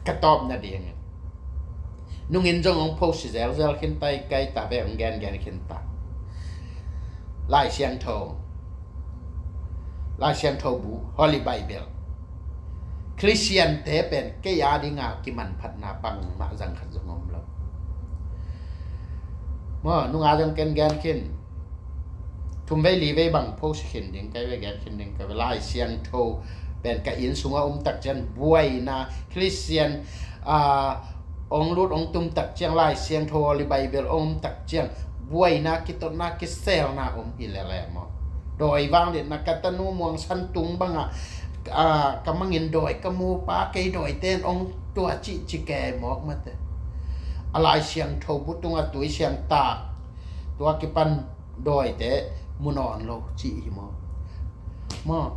ka tawpna ding in nungin zong hong phosi zelzel khinta, i kai ta ve hong gengen khinta. Lai Siangtho, Lai Siangtho bu, Holy Bible, Khristiante pen kei a dinga kimanphatna bangmah zang khat zong om lo. Maw, nunga zong ken gen khin. Thum vei li vei bang pho si khin ding kei ve, gen khin ding kei ve. Lai Siangtho pen ka inn sungah om tak ciang buaina, Khristian, aa, ong lut ong tum tak ciang Lai Siangtho, Holy Bible ong om tak ciang buaina, kitotna, kiselna om hi lele maw. Dawi vangliatna, ka tanu Muang San Tung bangah, aa, ka mangin dawi ka mu pa, kei dawi ten ong tua cih ci kei mawk mate. A Lai Siangtho bu tungah tui siangtak, tua kipan dawite mu nawn lo cih hi maw. Maw,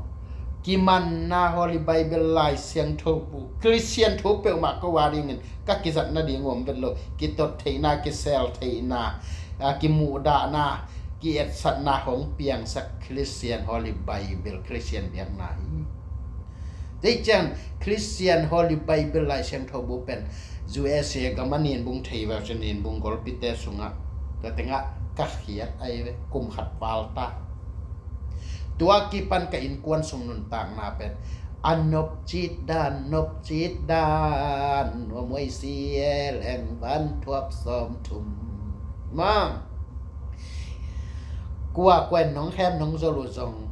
kimanna Holy Bible, Lai Siangtho bu, Khristian thu peuhmah ko a dingin ka kizat nading om vet lo. Kitot theihna, kisel theihna, a, kimuhdahna, kietsatna hong piangsak Khristian Holy Bible, Khristian biakna hi. Tei ciang Khristian Holy Bible, Lai Siangtho bu pen U S A gam a nin bung thei vel cin, nin bung golpite sungah tua tengah ka khiat ai ve, kum khat val ta. Tua kipan ka innkuan sung nuntakna pen a nopcit dan, nopcit dan, nuam huai si e leng van thuap sawm thum. Maw, kua kua in nong khem nong zol uh zong,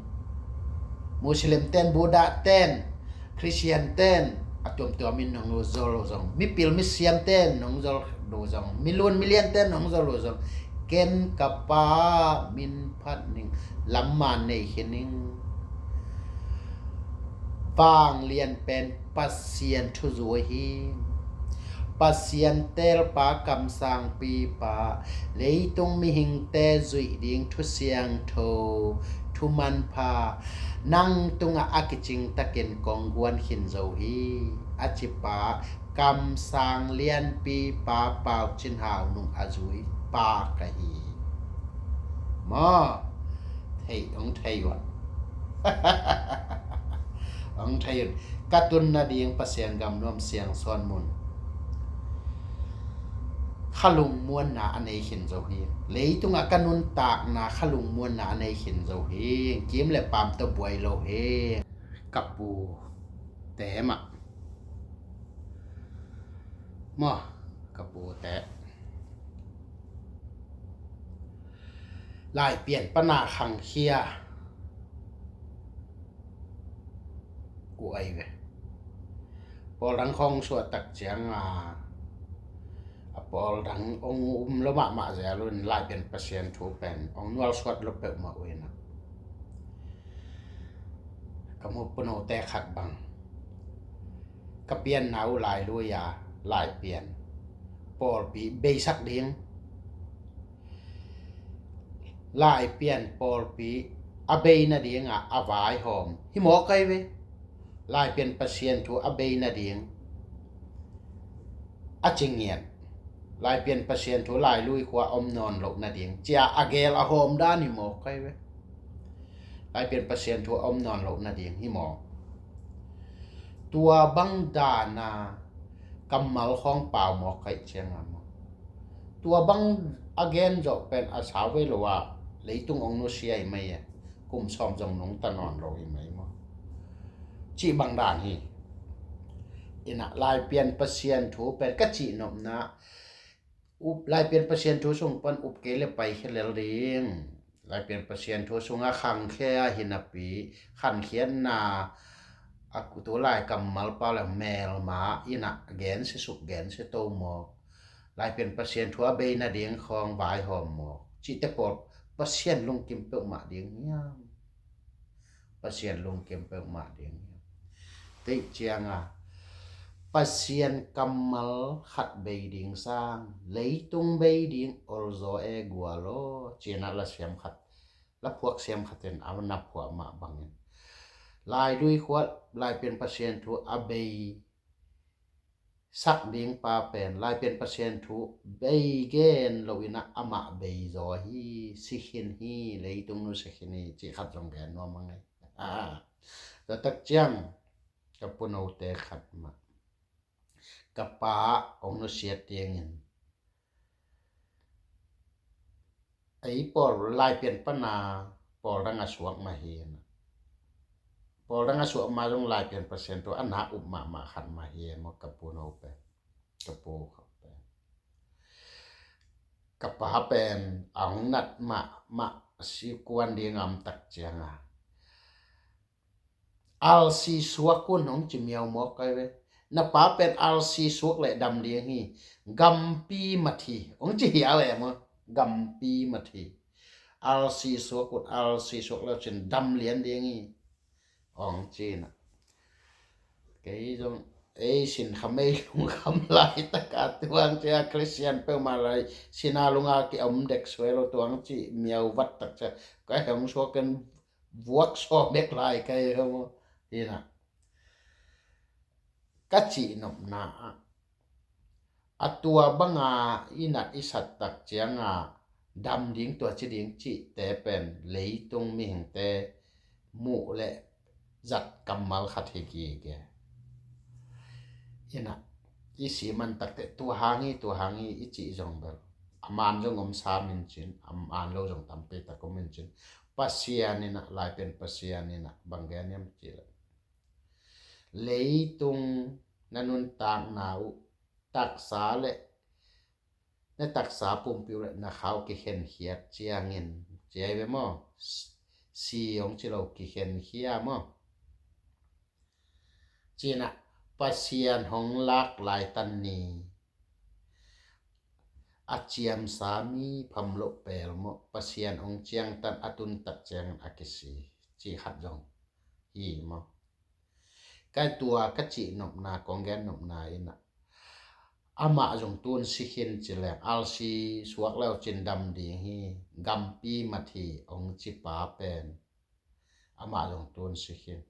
Muslim ten, Buddha ten, Khristian ten, a tuamtuam in nong zol uh zong, mipil misiam ten nong zol uh zong, milun milian ten nong zol uh zong, ken ka pa min phat ning, lamman nei khin ning. Vanglian pen Pasian thuzui hi. Pasian teelpa, kamsangpipa, leitung mihingte zuih ding thu siangtho, thu manpha, nang tungah a kicing takin kong guan khin zo hi, a cipa kamsang lianpipa Pau Cin Hau Nung a zui pa ka hi. Maw, thei, hong thei un. Hong thei un. Ka tun nading Pasian gam nuam siangsawn mun kha lungmuanna a nei khin zo hi. Leitungah ka nuntakna kha lungmuanna a nei khin zo hi. Kim le paam tawh buai lo hi. Ka pu te mah. Maw, ka pu te. Laipian pana khangkhia uh ai ve. Pawl dang khawng suah tak ciang a, a pawl dang ong um lo mahmah zel un, Laipian Pasian thu pen ong nual suat lo peuhmah uh inah. Ka mu punote khat bang, ka pianna uh Lailui a, Laipian pawlpi beisak ding, Laipian pawlpi a bei nadingah a vaihawm hi mawk ai ve. Laipian Pasian thu a bei nading a ci ngiat, Laipian Pasian thu Lailui khua om nawn loh nading cia a geel a hawm dan hi mawk ai ve. Laipian Pasian thu a om nawn loh nading hi mawk. Tua bang dana kammal khawng pau mawk kaih cianga maw. Tua bang a gen zawh pen a sau vei lo ah leitung ong nusia hi mai e. Kum sawm zong nungta nawn lo hi mai maw. Cih bang dan hi. Inah Laipian Pasian thu pen ka cihnopna, up, Laipian Pasian thu sung pan up kei le paikhia lel ding. Laipian Pasian thu sungah khangkhia hi napi, khankhiatna a ku tu lai kammal pau le melma inah gensia suk gensia to maw. Laipian Pasian thu a bei nading khawng vaihawm maw. Cihte pawl Pasian lungkim peuhmah ding hiam? Pasian lungkim peuhmah ding hiam? Teih cianga Pasian kammal khat bei ding sang leitung bei ding olzaw e gual aw. Cinah la siam khat, la phuak siam khat in a na phuah mah bangin Lailui khua Laipian Pasian thu a bei sak ding pa pen Laipian Pasian thu bei gen lo inah amah bei zaw hi, si khin hi, leitung nu si khin hi, cih khat zong gen nuam a ngei. Tua tak ciang ka punote khat mah, ka pa ong nusiat dingin ei pawl Laipian pana pawl dang a suak mah hi. Pawl dang a suak mah zong Laipian Pasian thu a na up mahmah khat mah hi maw, ka pu no pen, ka pu khat pen. ka pa pen a hong nat mahmah, si kuan ding a om tak cianga, alsi suak un hong ci miau mawk kai ve. Na pa pen alsi suak le dam ding hi. Gampi mathi hong ci hial e maw. Gampi mathi. Alsi suak un, alsi suak le cin dam lian ding hi. Hong cina. Kei zong ei sin khamei lungkham lai taka tuang cia Christian peuhmah lai sina lunga ki om dek suai lo tuang ci miau vat tak cia. Kai hong suak ken vuak sawm bek lai kai hong. Hina. Ka cih nopna ah a tua banga i nat i sat tak cianga dam ding tua ci ding cihte pen leitung mihingte muh le zat kammal khat hi gige. Ina i si man takte tua hang hi, tua hang hi i cih zong bel a man zong om sam in cin, a man lo zong tampi tak om in cin. Pasian ina, Laipen Pasian ina bang gen hiam cih le leitung na nuntakna uh taksa le na taksa pumpi uh le na khau kikhenkhiat ciangin, ciai ve maw? Si hong ci lo, kikhenkhia maw? Cina Pasian hong lak laitan ni a ciamsa mi pham loh pel maw? Pasian hong ciangtan a tun tak ciangin a kisi ci khat zong hi maw? Kai tua ka cih nopna, kong gen nopna ina amah zong tun si khin ci leng alsi suak leu cin dam ding hi. Gampi mathi hong ci pa pen amah zong tun si khin.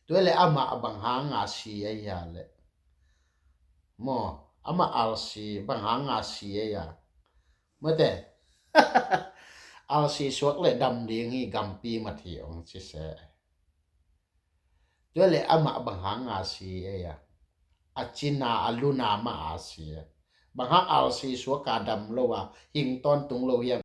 Tua le amah bang hanga si a ia le maw, amah alsi bang hanga si a ia mate. Alsi suak le dam ding hi, gampi mathi hong ci se. Tua le amah bang hanga si a ia, a cina a luna mah a si a, bang hang alsi suak a dam lo a hing tawntung lo hiam?